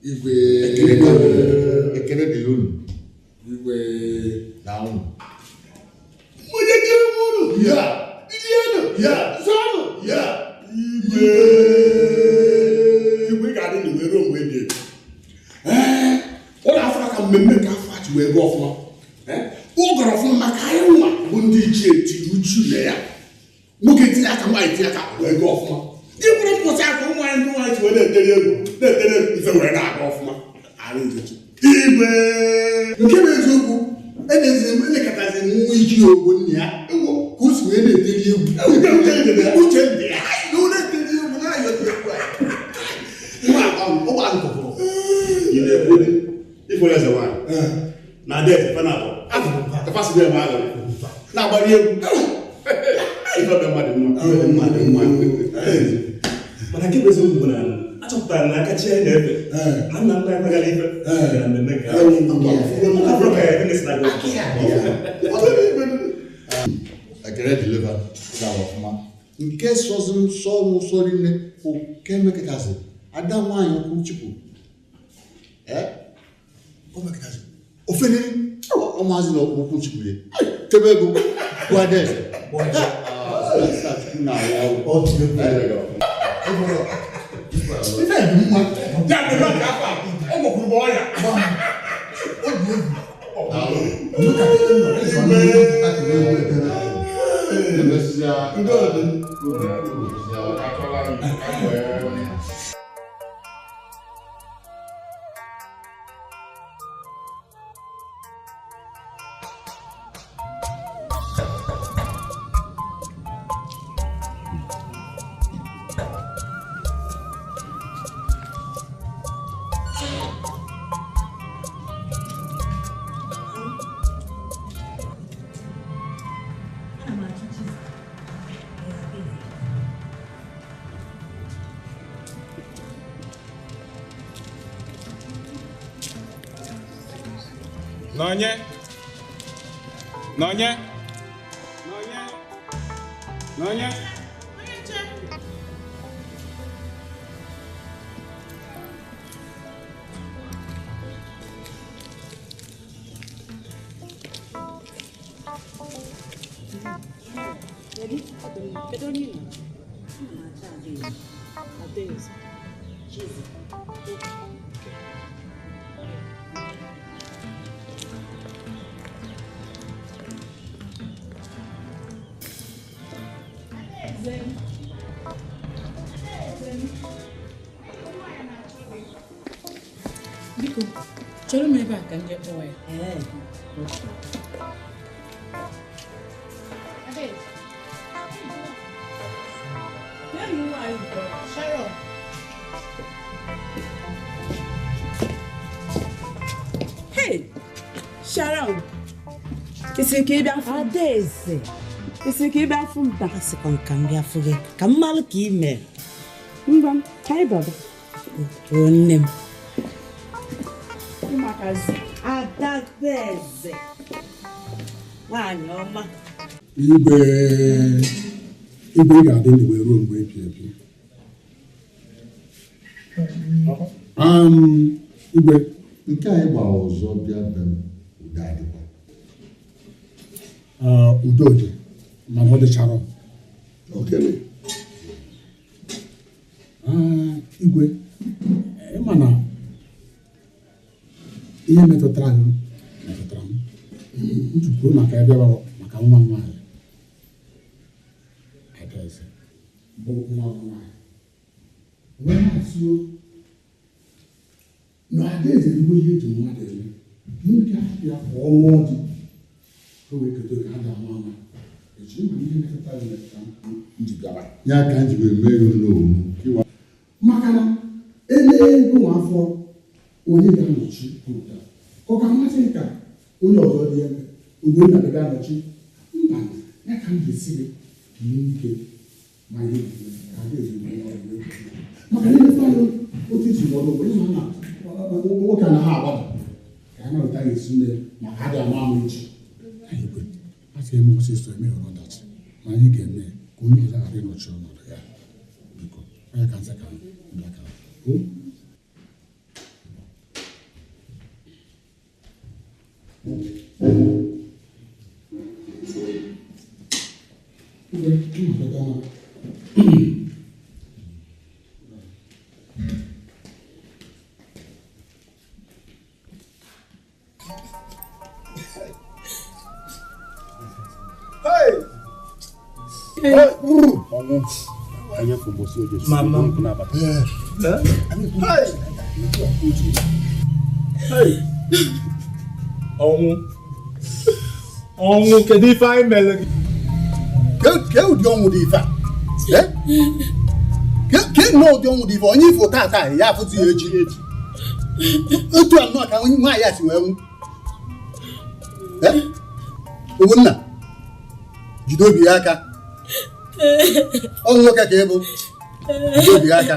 Igwe ekele dịrị unu. Igwe na unu. Onye jere m unu. Ya. Ndị enu. Ya. Zọnụ. Ya. Igwe. Igwe ga-adị ndụ wee ruo mgbe ebi ebi. Ee, ụlọ afọ ka mmemme nke afọ a ji wee gaa ọfụma. Ọ gara ọfụma maka anyị nwa bụ ndị ichie tiri uchu na ya. Nwoke tinye aka, nwaanyị tinye aka wee gaa ọfụma. Gị bụrụ mpụta aka ụmụ anyị ndị nwaanyị ji wee na-etere egwu na-etere egwu ife wee na-aga ọfụma. Igwe nke bụ eziokwu elekọtazi nwa iji ogbo nne ya ewo ka o si wee na-eteri egwu uche ndị ya na ọ na-eteri egwu na-ayọ egwu ị na-ekwu ifo eze nwaanyị na adaeze fanabọ kafasị na eme na-agbari egwu ife bụ mmadụ mma mmadụ mma. Mana nke bụ eziokwu bụ na achọpụtara na aka chi anyị na-efe na nna nna anyị kwagara ife na mmemme nke afọ ka ya ebe na ekele deliva gara ọfụma nke sọzi nsọ nsọ niile bụ nke mekọtasị ada nwaanyị okwu chukwu o mekọtasị ofeniri ụmụazị na okwu chukwu ya tebe ego bụ adaeze Nonye. Nonye. Nonye. Nonye. Kedu onye ị nọ? Adaeze. Chizi. Biko, chere m ebe a ka m jee kpọọ ya. Hey, Sharon, isi ka ị bịa fụ Adaeze. Isi ka ị bịa fụ m taa. Asịkwa m ka m bịa fụ gị ka m malụ ka ị mere. Ngwa m, ka anyị baba. O nne m. Ịmakazi. Adaeze. Nwaanyị ọma. Igwe igwe ga-adị ndụ wee ruo mgbe ebi ebi. Igwe nke anyị gbara ọzọ bịa be m udo adịkwa. Udo dị mana ọ dịchara. Igwe ịma na ihe metụtara gị metụtara m ntukwuru maka ebe maka nwa m nwaanyị Adaeze bụ nwa m nwaanyị wee na-asị na Adaeze erigbo ihe eji mmadụ eme nke hapụ ya ka ọ lụọ di ka o wee kedo ka a ga-ama ama echi ma ihe metụtara gị metụtara m ji bịara ya ka m ji wee mee ya n'owu maka na ele ego nwa afọ onye ga-anọchi ọnọdụ ọ ga-amasị ka onye ọzọ dị ebe Ugonna ga-anọchi mba ya ka m ga-esi gị ike ma ihe ka Adaeze maka na emefe anyị otu isi n'ọrụ bụ ịma na nwoke anaghị agbada ka a na-eweta ya esi nne maka adị ama ama echi anyị kwe asị eme ọsịsọ emeghọrọ ọdachi ma anyị ga-eme ka onye ọzọ ghara ịnọchi ọnọdụ ya biko onye ka nsị ka m bịa ka o Mama. Ọnwụ. Ọnwụ, kedu ife anyị mere gị? Kee ụdị ọnwụ dị ife a? Kee nnọọ ụdị ọnwụ dị ife onye ifo tata ya afụzi ya echi otu a nnọọ ka nwaanyị a si wee nwụ. Ogbonna, jide obi ya aka. Ọ nwoke ka ị bụ, jide obi ya aka.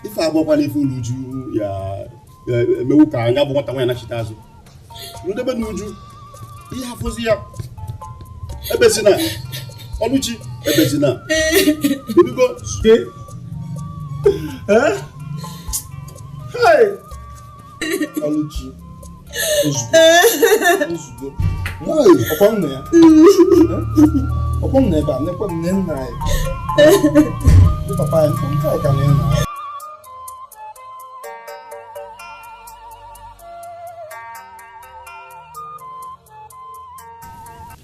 Ife agbakwana ife ụlọ uju ya emewu ka anya bụ nwata nwaanyị nachite azụ rudebe n'uju ihe afụzi ya ebezina Ọlụchi ebezina ebigo. Ọlụchi ozugbo ọkwa m na ya ọkwa m na ebe a nekwa m nne nna anyị ndị papa anyị nke a ka na ya na.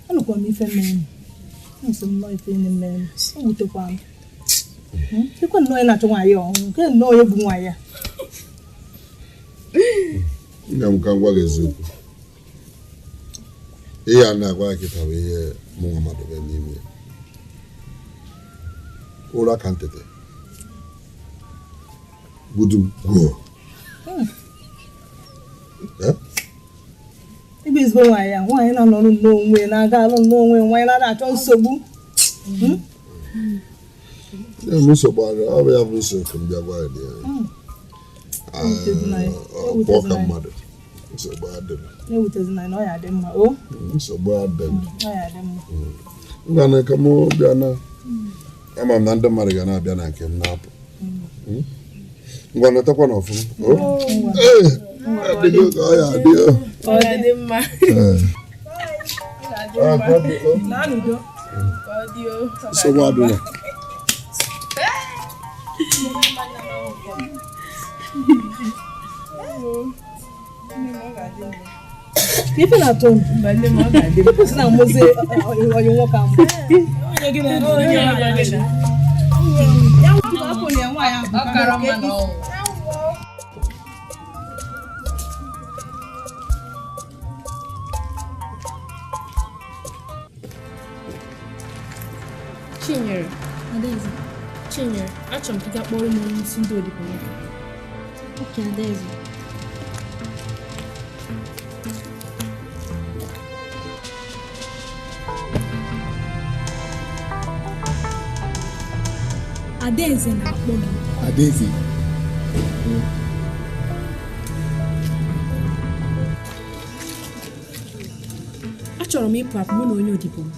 Anụkwa m ife mere nso nnọọ ife na-eme o wutekwa m. Ekwe nnọọ onye na-achọ nwaanyị ọnwụ nke nnọọ onye bụ nwaanyị a. Nna m, ka m gwa gị eziokwu, ihe a na-agwa gị kịta bụ ihe mụnwa madobe n'ime ya. Ụra ka ntete gbudu m gwuo. Ịbụ ezigbo nwaanyị a, nwaanyị na-anọrọ n'onwe na-aga alụ n'onwe, nwaanyị na-achọ nsogbu. Nsogbu ọ bụ ya bụ nsogbu ka m bịa gwa ya. Ọkwọ ka mmadụ nsogbu adịrị. Nsogbu adịrị. Ngwa ka m bịa na ama m na ndị mmadụ ga na-abịa na nke m na-apụ. Ngwa natakwa na ọfụma. Ee, adịghị ka ọ ya adị. Ọ dị mma. Nsogbu adịrị. Ife na-atọ m. Ife si na mmozi onye nwoke ahụ. Chinyere, Adaeze, Chinyere, achọrọ m ka ị gaa kpọrọ m onye isi ndị odibo ya. Okay, Adaeze. Adaeze na-akpọ gị. Adaeze. Achọrọ m ịpụ apụ mụ na onye odibo m.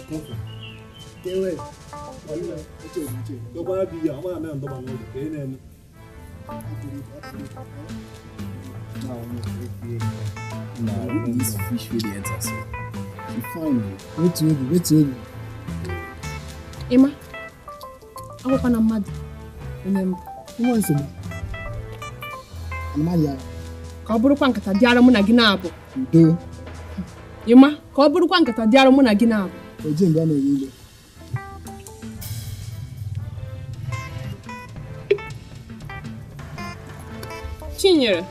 Now, this fish really enter so. She fine. Wait till wait till. Ịma, agwakwana mmadụ onye mbụ. Nwa nsogbu. Anụmanụ ya. Ka ọ bụrụkwa nkata dị arọ mụ na gị na-abụ. Udo. Ịma, ka ọ bụrụkwa nkata dị arọ mụ na gị na-abụ. Oji mgbe a na-enye ile. Chinyere.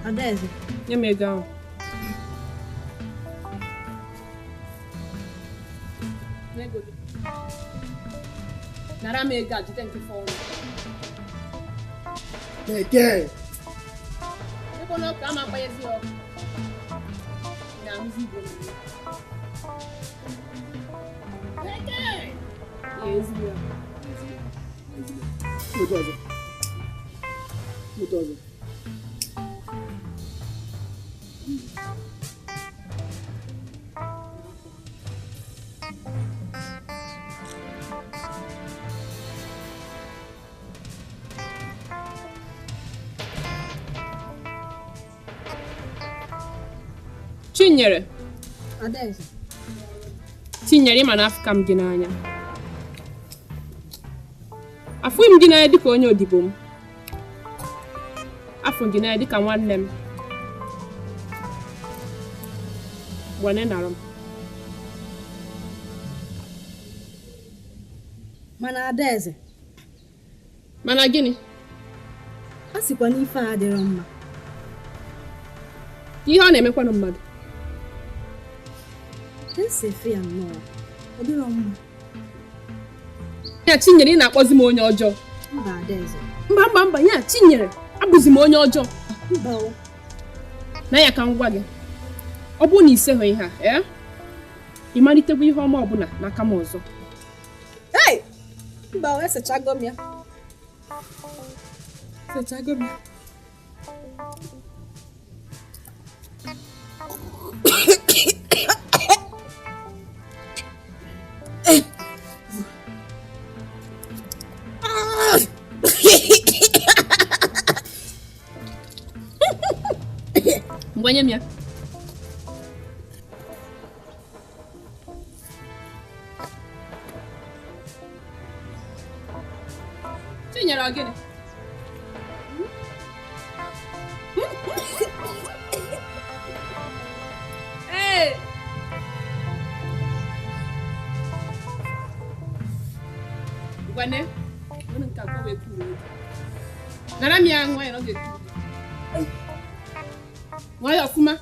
Adaeze. Nye m ego ahụ. Nara m ego a jide nke fọrọ. Keke. Ebe n'ọkụ ama agbanyezi ọkụ. Na-ahụzi igwe m. Keke! Ya ezigbo ya. Moto ọzọ. Moto ọzọ. Chinyere. Adaeze. Chinyere, ịma na afụka m gị n'anya. Afụghị m gị n'anya dịka onye odibo m. Afụ m gị n'anya dịka nwanne m. Gwane nara m. Mana Adaeze. Mana gịnị? A sịkwa na ife a adịrọ mma. Ihe ọ na-emekwanụ mmadụ. Ka esi efe ya nnọọ, ọ dịrọ mma. Ya Chinyere, ị na-akpọzi m onye ọjọọ. Mba Adaeze. Mba mba mba, ya Chinyere, abụzi m onye ọjọọ. Mba o. Na ya ka m gwa gị. Ọ bụrụ na iseghị ihe a, ị malitekwa ihe ọma ọbụla n'aka m ọzọ. Hey! Mba o, esechago m ya. Esechago m ya. Ngwa nye m ya. Chinyere ọ gịnị? Ee! Ngwane, wani nke a ka ọ wee kuru oge. Nara m ya nwayọọ na ọ ga-ekuru gị. Nwayọọ ọfụma.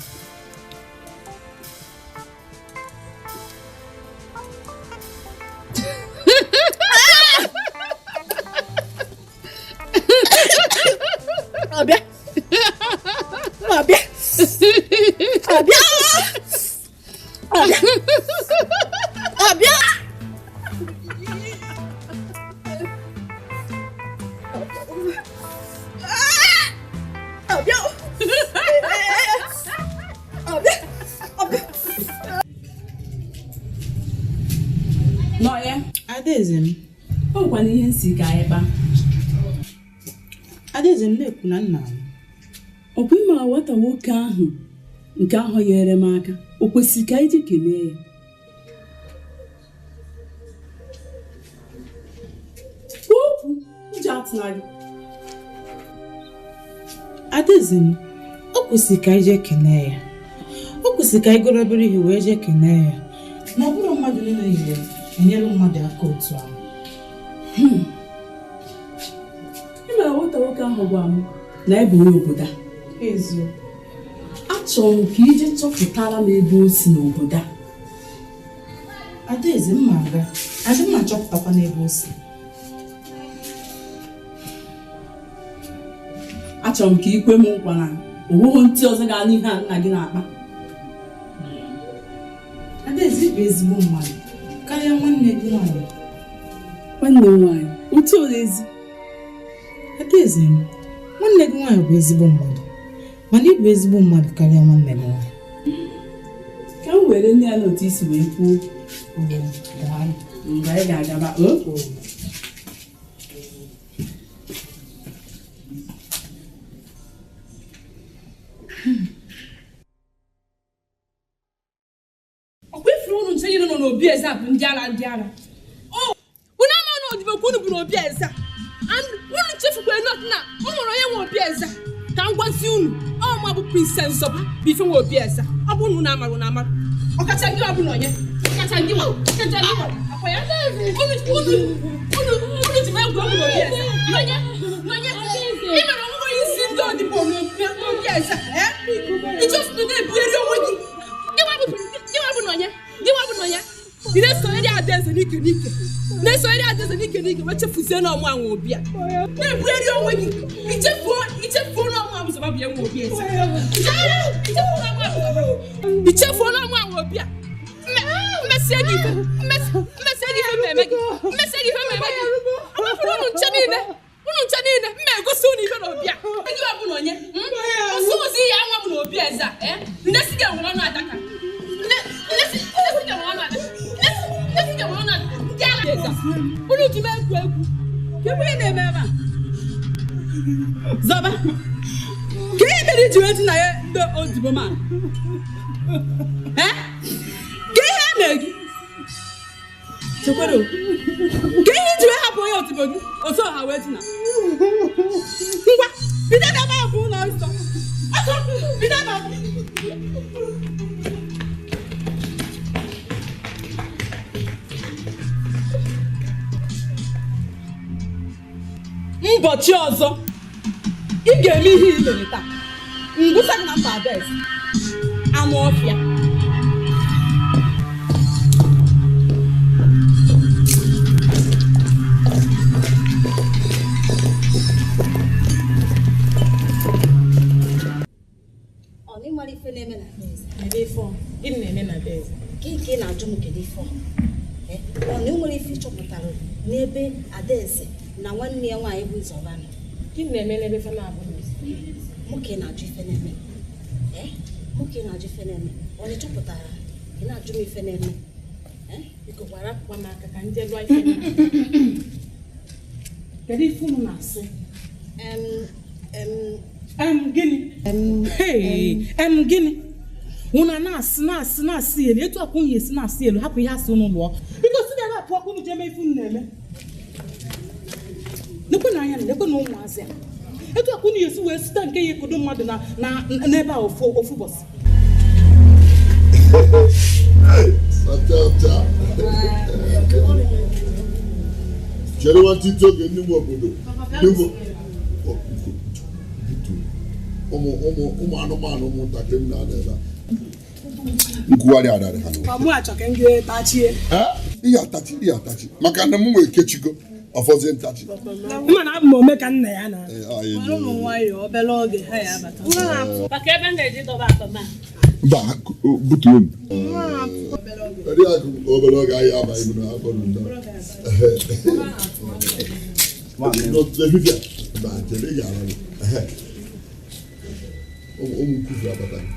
Ọbịa. Ọbịa. Ọbịa. Ọbịa. Ọbịa. Ọbịa. Ọbịa. Ọbịa. Nọ ya. Adaeze m. O nwekwana ihe nsi ka anyị kpaa. Adaeze m na-ekwu na nna m. Ọkwa ịma nwata nwoke ahụ nke ahụ nyere m aka, o kwesịrị ka anyị ji kelee ya? Kwuo okwu, ụjọ atụla gị. Adaeze m, o kwesịrị ka anyị jee kelee ya. O kwesịrị ka anyị goro obere ihe wee jee kelee ya. Na ọ bụrụ mmadụ niile yiri enyere mmadụ aka otu ahụ. Ị mara nwata nwoke ahụ gwa m na ị bụ onye obodo a. Eziokwu. Achọrọ m ka ije chọpụtara m ebe o si n'obodo a. Adaeze m ma aga, adị m achọpụtakwa n'ebe o si. Achọrọ m ka i kwe m nkwa na o nweghị ntị ọzọ ga-anụ ihe a nna gị na-akpa. Adaeze bụ ezigbo mmadụ karịa nwanne gị nwaanyị. Nwanne m nwaanyị, otu ole ezi? Adaeze m, nwanne gị nwaanyị bụ ezigbo mmadụ, mana ị bụ ezigbo mmadụ karịa nwanne gị nwaanyị. Ka m wee were nne ya n'otu isi wee kwuo. Daalụ. Mgbe anyị ga-agaba o. Ọkwa ifuru unu nche niile nọ n'obi eze a bụ ndị ara ndị ara. Unu ama na odibo ka unu bụ n'obi eze a. And unu chefukwara not na o nwere onye nwe obi eze a. Ka m gwazi unu, ọ ma bụ Princess Zọba bụ ife nwe obi eze a. Ọ bụ unu na-amarụ na amarụ. Ọkacha gị ọ bụ na onye. Ọkacha gị nwa. Ọkacha gị nwa. Akwa ya. Unu unu unu unu ji m egwu egwu n'obi eze a. N'onye n'onye ị mara onwe onye isi ndị odibo n'obi eze a. Eh? Ị just nọ na-ebugharị onwe gị. Gị nwa bụ gị nwa bụ na onye. Gị nwa bụ na onye. Ị na-esonyere Adaeze n'ike n'ike. Na-esonyere Adaeze n'ike n'ike wee chefuzie na ọmụ anwụ obi a. Na-ebugharị onwe gị. Ichefuo ichefuo na ọmụ anwụ Zọba bụ ya nwe obi eze. Ichefuo na ọmụ anwụ Zọba. Ichefuo na ọmụ anwụ obi a. Mmesie gị ife. Mmesie gị ife mmemme gị. Mmesie gị ife mmemme gị. Agbapụrụ unu nche niile. Unu nche niile. Mma egosi unu ife n'obi a. Gị nwa bụ na onye. Osu ozi ya nwa m n'obi eze a. Nne si gị enwere ọnụ adaka. Nne si gị enwere ọnụ adaka. Unu ji m egwu egwu. Kedu ihe na-eme ebe a? Zọba, ka ihe mere iji wee dina ya ndị odibo m a? Eh? Ka ihe a mere gị? Chekwara o. Ka ihe iji wee hapụ onye odibo gị otu ọha wee dina? Ngwa, bido n'ebe ahụ bụ ụlọ nsọ. Ọsọ, bido ebe ahụ. Ụbọchị ọzọ ị ga-eme ihe i mere taa. Ngwụsa gị na mba Adaeze anụ ọfịa. Ọ na ịmara ife na-eme na be eze? Kedu ife ọ? Gịnị na-eme na be eze? Gịnị ka ị na-ajụ m kedu ife ọ? Ọ na enwere ife ị chọpụtara n'ebe Adaeze na nwanne ya nwaanyị bụ Zọba nọ? Gịnị na-eme n'ebe fa na-abụ nọ? Mụ ka ị na-ajụ ife na-eme. Mụ ka ị na-ajụ ife na-eme. Ọ na ịchọpụtara ị na-ajụ m ife na-eme. Biko gwara akwụkwọ m aka ka m jee gụọ ife na-eme. Kedu ife unu na-asụ? Gịnị? Hey, gịnị? Unu na-asị na-asị na-asị elu etu akwụ unu esi na-asị elu hapụ ihe asị unu lụọ. Biko si n'ebe a pụọ ka unu jee mee ife unu na-eme. Lekwe na anya na lekwe na ụmụazị a. Etu akwụ unu esi wee site nke ya ekodo mmadụ na n'ebe a ofu ụbọchị. Chere nwantịntị oge ndị nwe obodo ụmụ anụmanụ ụmụntakịrị m na-anọ ebe a. Nkwugharị adarị ha n'ụwa. Mụ achọ ka m gee tachie. Ihe atachi ihe atachi maka na m nwee kechigo ọfọzie ntachi. Mma na abụ m ome ka nna ya na. Ụmụ nwayọọ obere oge ha ya abata. Maka ebe m ga-eji dọba akpa m a. Mba, butuo m. Obere oge anyị abaghị m n'afọ n'ụdọ. Ụmụ nkufu abataghị.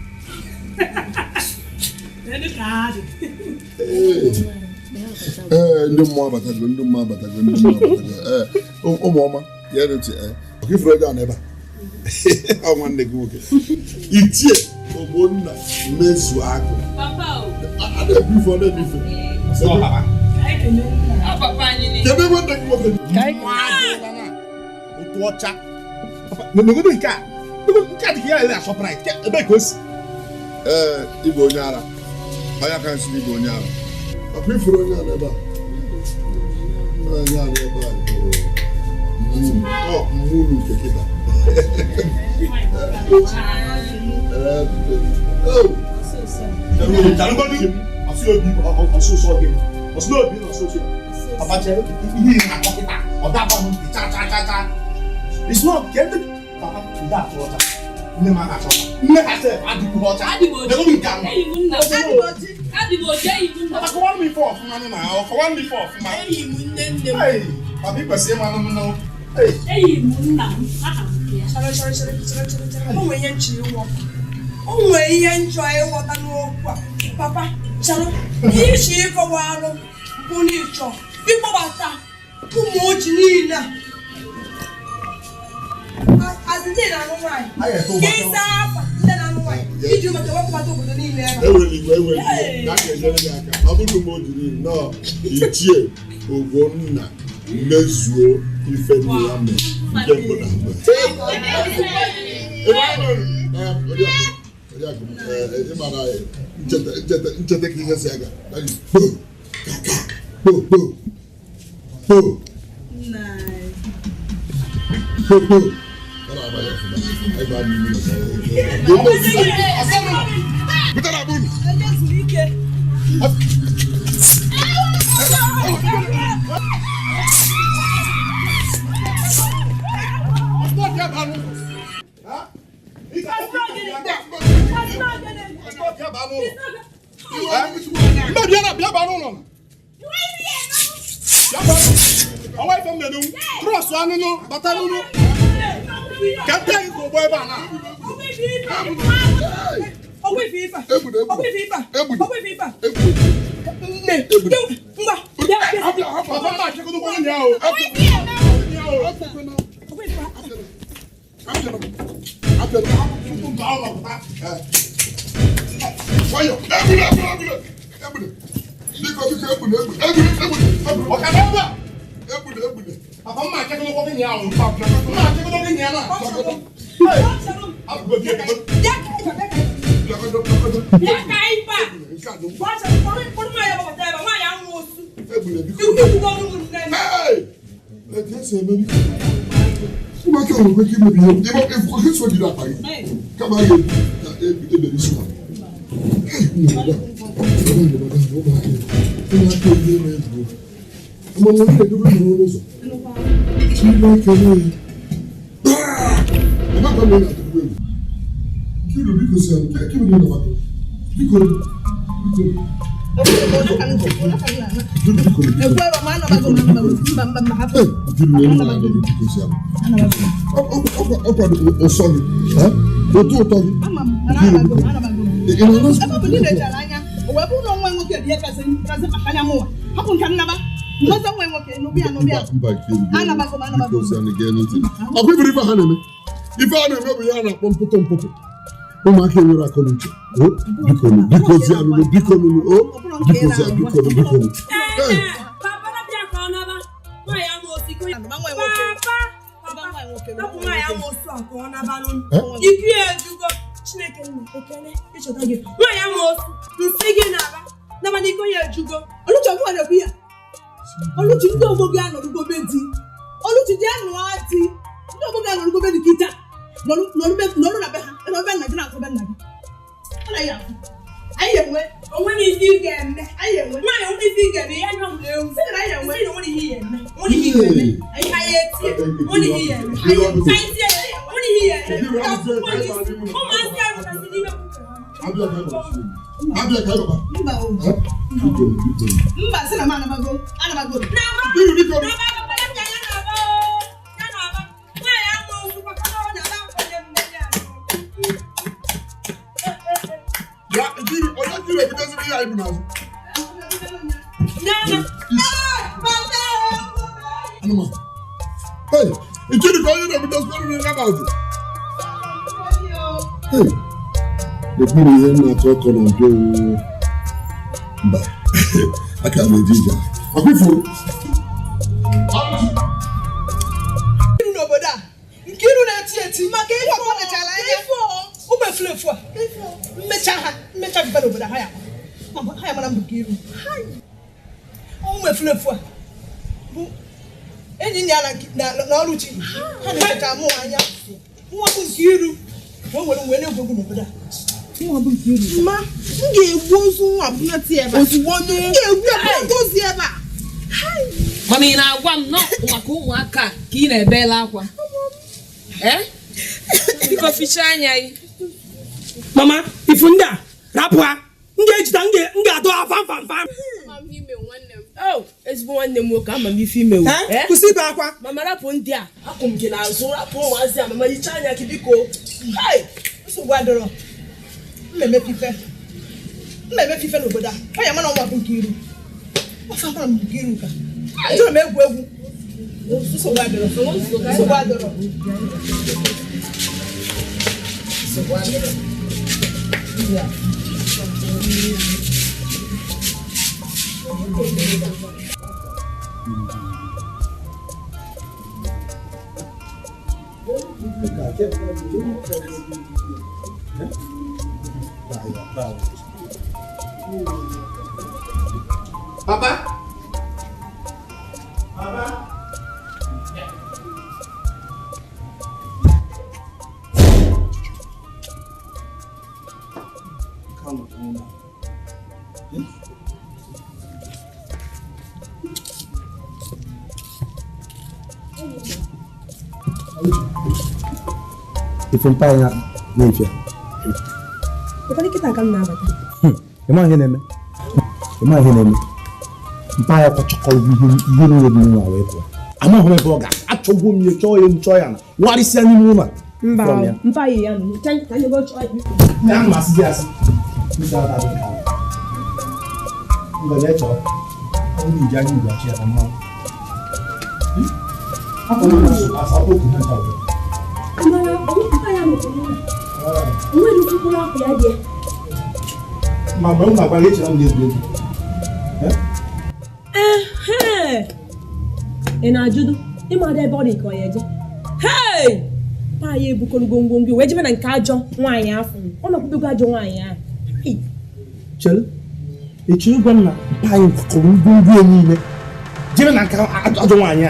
Ee, ndị mmụọ abatago, ndị mmụọ abatago, ndị mmụọ abatago. Ee, ụmụ ọma, ya ntị, ọka ifuru ọjọọ n'ebe a. Ọ nwanne gị nwoke. Ichie Ogbonna mmezu akụ. A na-ebu ife, ọ na-ebu ife. Kedu nwanne gị nwoke? Otu ọcha. N'ogodo nke a, nke a dị ka ya ele asọpraịt, ebe ka o si. Ee, ịbụ onye ara. Onye aka nsị ịbụ onye ara. Ọkwa ifuru onye a n'ebe a. Onye a n'ebe a bụ mmụrụ nke kịta. It's not getting Papa, that water. Nne ha sef adịghị ọcha. Papa, kọwara m ife ọfụma nụ na kọwara m ife ọfụma. Eyi m nne nne m. Papa, ị kwesịrị ịmanụ m nụ. Eyi m nna m. Aha m ya. Chere. O nwere ihe nchọ ịghọta. O nwere ihe nchọ ịghọta n'okwu a. Papa, Chalụ, ihe iche ịkọwa arụ bụ na ịchọ ịkpọbata ụmụ oji niile a. Azị ndị na-anụ nwaanyị. Ka ịza afa ndị na-anụ nwaanyị iji maka wepụbata obodo niile ebe a. Ewela iwe, ewela iwe, na a ga-enyere gị aka. Ọ bụrụ ma o jiri nnọọ Ichie Ogbonna mezuo ife nne ya mere nke mbụ na mbụ. Oriakụ, ị mara ncheta ncheta ka ihe si aga. Kpo, kaka, kpo, kpo, kpo, kpo, kpo. Ọ na-agba ya ọfụma. Anyị baa n'ime ụlọ. Pụtara abụ unu. Mba, bịa na bịa baa n'ụlọ. Ọnwa ife m na-emenwu cross anụnụ bata n'ụlọ ka m pịa gị ka ụgbọ ebe a na. Nwayọ, egbule, egbule, egbule, egbule. Biko, biko, egbule, egbule, egbule, egbule, egbule. Ọkada ebe a. Egbule, egbule. Papa mma achịkọdokwa gị nyaa ahụ. Mma achịkọdo gị nyaa na. Hey! Etu esi eme biko. Ụmụaka nwere ike imebi ihe. Ịma efu oke so jiri akpa gị. Kama a ga-ebu ka ebere isi ha. Hey, nne m, ọga, ọga, ụmụaka, ụmụaka ihe na-egwu. Ama nwa na-edobe n'ọnụ ụzọ. Chineke mee. Ebe akwa na ị na-atụkwu egwu. Nkiru, biko si anyị, ka kiri na biko, biko. Ọkwa ụsọ gị, ụtọ ụtọ gị. Ebe ọ bụ na ị lechara anya, o wee bụrụ na nwa nwoke bụ ihe kasị kasị mkpa karịa mụnwa. Hapụ nke nnaba. Ngozi nwa nwoke n'ụbịa n'ụbịa. Mba, Nkiru, Anabago m, anabago biko m. si anyị gee ntị. Ọ bụ iburu ife ha na-eme. Ife a na-eme bụ ihe a na-akpọ mpụtụ mpụtụ. Ụmụaka enwere akọ na uche. O, biko nụ, biko zi anụnụ, biko nụnụ, o, biko zi biko nụ, biko nụ. Hey! Iku ya ejugo Chineke nna ekene ịchọta gị nwaanyị amoosu nsị gị na-aba naba n'iko ya ejugo. Oluchi, ọbụla na-ekwu ya. Oluchi, ndị ọgbọ gị anọrụgo be di. Oluchi, jee nụọ di. Ndị ọgbọ gị anọrụgo be di kịta. Nọrụ na be ha, nọrụ be nna gị, na-akụ be nna gị. Ọ naghị ahụ. Anyị enwe. Onwere ife ị ga-eme. Anyị enwe. Nwaanyị, onwere ife ị ga-eme ya nyọ m ewu. Sị na anyị enwe. Sị na onwere ihe ị ga-eme. Onwere ihe ị ga-eme. Anyị anyị etie. Onwere ihe ị ga-eme. Anyị anyị tie ya. Onwere ihe ị ga-eme. Ụmụazị ahụ kasị n'ime. Abịa ka anyị baba. Abịa ka anyị baba. Mba o. Biko nụ, biko nụ. Mba, sị na m anabago. Anabago. Biko, biko. Naba papa ya bịa ya na-aba o. Ya na-aba. Nwaanyị amoosu papa na ọ na-aba onye mmeri ahụ. Ya, Nkiru, onye Nkiru ebuteziri ihe anyị bụ n'azụ. Anụmanụ. Hey, Nkiru ka onye na-ebuteziri ihe ya n'azụ. Hey, n'okpuru ihe m na-atụ ọkọ na mpio. Mba, aka m eji ije. Ọkwa ifuru. Nkiru n'obodo a. Nkiru na-eti eti maka ihe ọkọ lechara anya. Ụmụ efulefu a. Mmecha ha, mmecha biba n'obodo a, ha ya ama. Ha ya mara mbụ Nkiru. Ụmụ efulefu a bụ enyi ya na Ọlụchi. Ha na-emecha mụ anya. Nwa bụ Nkiru. Wee were wee na-egwu egwu n'obodo a. Nwa bụ Nkiru. Ma, m ga-egbu ozu nwa bunata ebe a. Ozugbo nụ. M ga-egbu ya bunata ozu ebe a. Mana ị na-agwa m nọ maka ụmụaka a ka ị na-ebela akwa. Ee? Biko fichaa anya gị. Mama, ifu ndị a rapụ ha. M ga-ejide, m ga-adọ ha fam fam fam. Oh, ezigbo nwanne m nwoke, ama m ife imewu. Eh? Kwụsị ibe akwa. Mama, rapụ ndị a, akwụ m gị n'azụ, rapụ ụmụazị a, mama, hichaa anya gị biko. Hey, nsogbu adọrọ. M na-emepe ife. Mma emefe ife n'obodo a. Ọ ya mana ọnwa bụ nke iru. Ọfa mara m nke iru ka. Ejọrọ m egwu egwu. Nsogbu adịrọ. Nsogbu adịrọ. Nsogbu adịrọ. Papa? Papa? Ife mpaghara na-efia. Ụfọdụ kịta ka m na-abata. Ịma ihe na-eme? Ịma ihe na-eme? Mpaghara kwachakọrọ ihe niile dị n'ụlọ wee pụọ. Amaghị m ebe ọ ga-achọgbuo m ihe chọọ ya m chọọ ya na warịsịa n'ime ụlọ. Mba, mpaghara ya nọ. Ka anyị gaa chọọ ya. Nne, ana m asị gị asị. Mba, jee chọọ. Ọ bụrụ iji anya igwe achị ya ka mmanwụ. Afọ m na-asụ asụ akpọ oku ha nta ọbụla. Mana mpaghara nọ n'ụlọ. Onwere mkpụrụ akwụ ya dị ya. Ma mgbe m na-agwa gị echere m na-egwu egwu. Ee, ị na-ajụdụ ịmada ebe ọ dị ka ọ ya eje. Hei! Paaya ebukọrọgo ngwongwo wee jebe na nke ajọ nwaanyị afọ. Ọ nọkwudogo ajọ nwaanyị ahụ. Chere, echere gwa m na paaya bukọrọ ngwongwo ya niile jebe na nke ajọ nwaanyị a.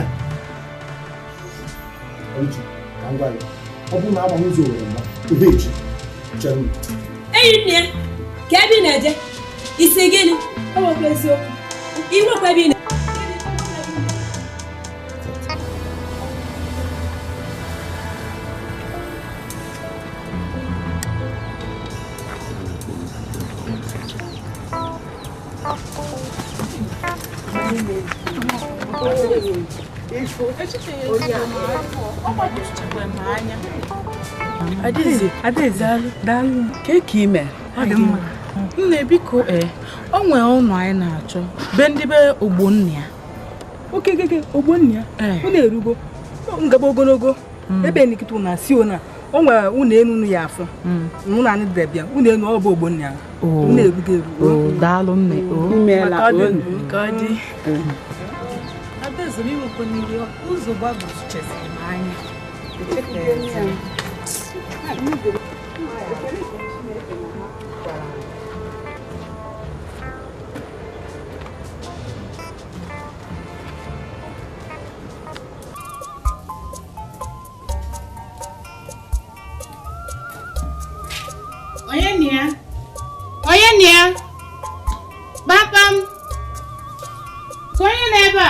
Ọ bụrụ na agbaghị ụzọ were mgba, ebe echi, chere m. Enyi nne ya, ka ebe ị na-eje, isi gịnị? Ọ nwekwa eziokwu. I nwekwa ebe ị na Adaeze, daalụ. Ka ị mere? Ọ dị mma. Nne biko o nwee ụlọ anyị na-achọ be ndị be Ogbonna ya. Okekeke Ogbonna ya. Unu erugo ngaba ogologo ebe nikita unu asị ona o nwere unu enu unu ya afụ. Unu anyị debịa unu enu ọ bụ Ogbonna ya. Unu erugo eru. Daalụ nne. Imeela. Ka ọ dị. Adaeze m iwekwa n'iwe ụzọ gbagwojucheziri m anya. Onye nị ya? Onye nị ya? Kpamkpam! Ka onye nọ ebe a?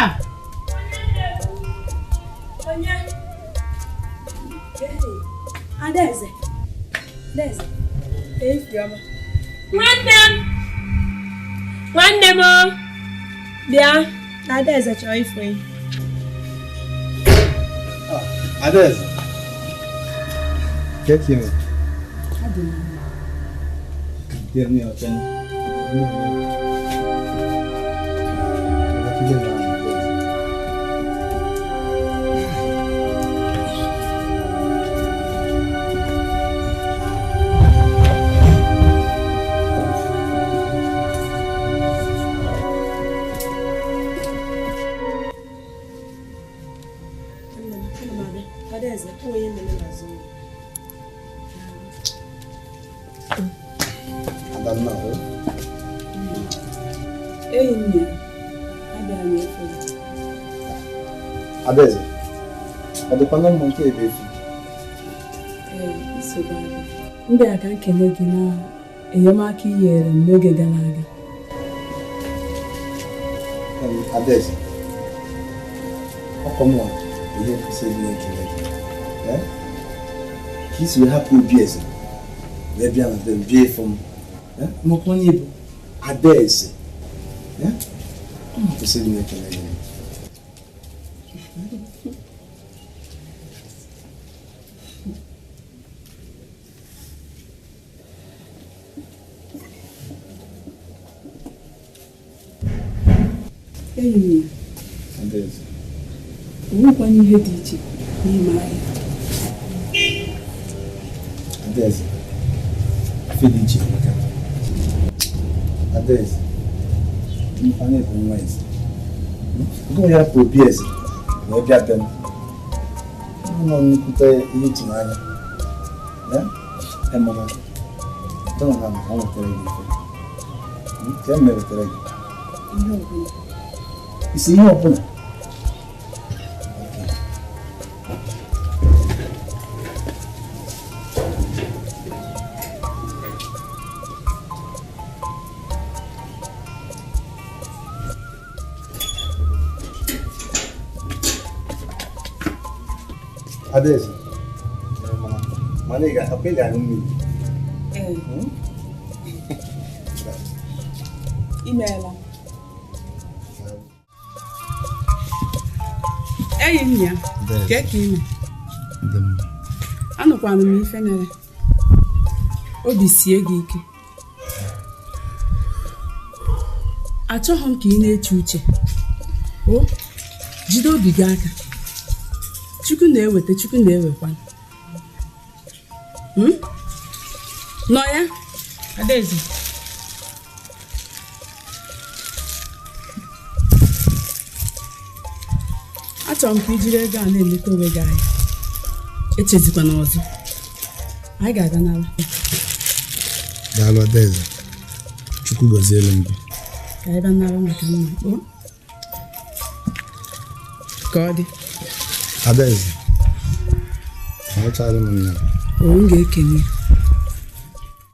Onye? Adaeze. Adaeze. Efiọma. Nwanne m! Nwanne m! Bịa, Adaeze chọrọ ịfụ enyi. Adaeze. Get him. Give me a pen. Adaeze, onye nne n'azụ ụlọ. Adanna o. Enyi m ya, abịara m efu gị. Adaeze, ọ dịkwana mma nke ebe efu? Ee, nsogbu adị. M bịara ka m kelee gị na enyemaka i nyere m n'oge gara aga. Adaeze, ọkọ m nwa ihe kwesịrị na-ekele gị. Ka isi wee hapụ obi eze wee bịa na be m bịa ịfụ m. Maka onye bụ Adaeze. Ọ kwesịrị na-ekele gị. Enyi ya. Adaeze. O nwekwana ihe dị iche n'ime ahịa. Adaeze. Ife dị iche maka. Adaeze. Anyị bụ nwa eze. Nke onye hapụ obi eze wee bịa be m. Ọ nọ nnukwute ihe ịtụnanya. Emere dọrọ na maka nwetara gị ife. Nke m mewetere gị. Ihe ọbụla. Isi ihe ọbụla. Adaeze, mana ị ga-aṅụ mmiri? Ee. Imeela. Enyi m ya, kee ka ime? Anụkwanụ m ife mere. Obi sie gị ike. Achọghị m ka ị na-eche uche. O, jide obi gị aka. Chukwu na-eweta, Chukwu na-ewekwa. Nọ ya? Adaeze. Achọrọ m ka i jiri ego a na-eleta onwe gị anya. Echezikwana ọzọ. Anyị ga-aga n'ala. Daalụ Adaeze. Chukwu gọzielu m gị. Ka anyị bịa nara maka nna. Ka ọ dị. Adaeze. Ahụchaala m nna gị. O, m ga-ekene ya.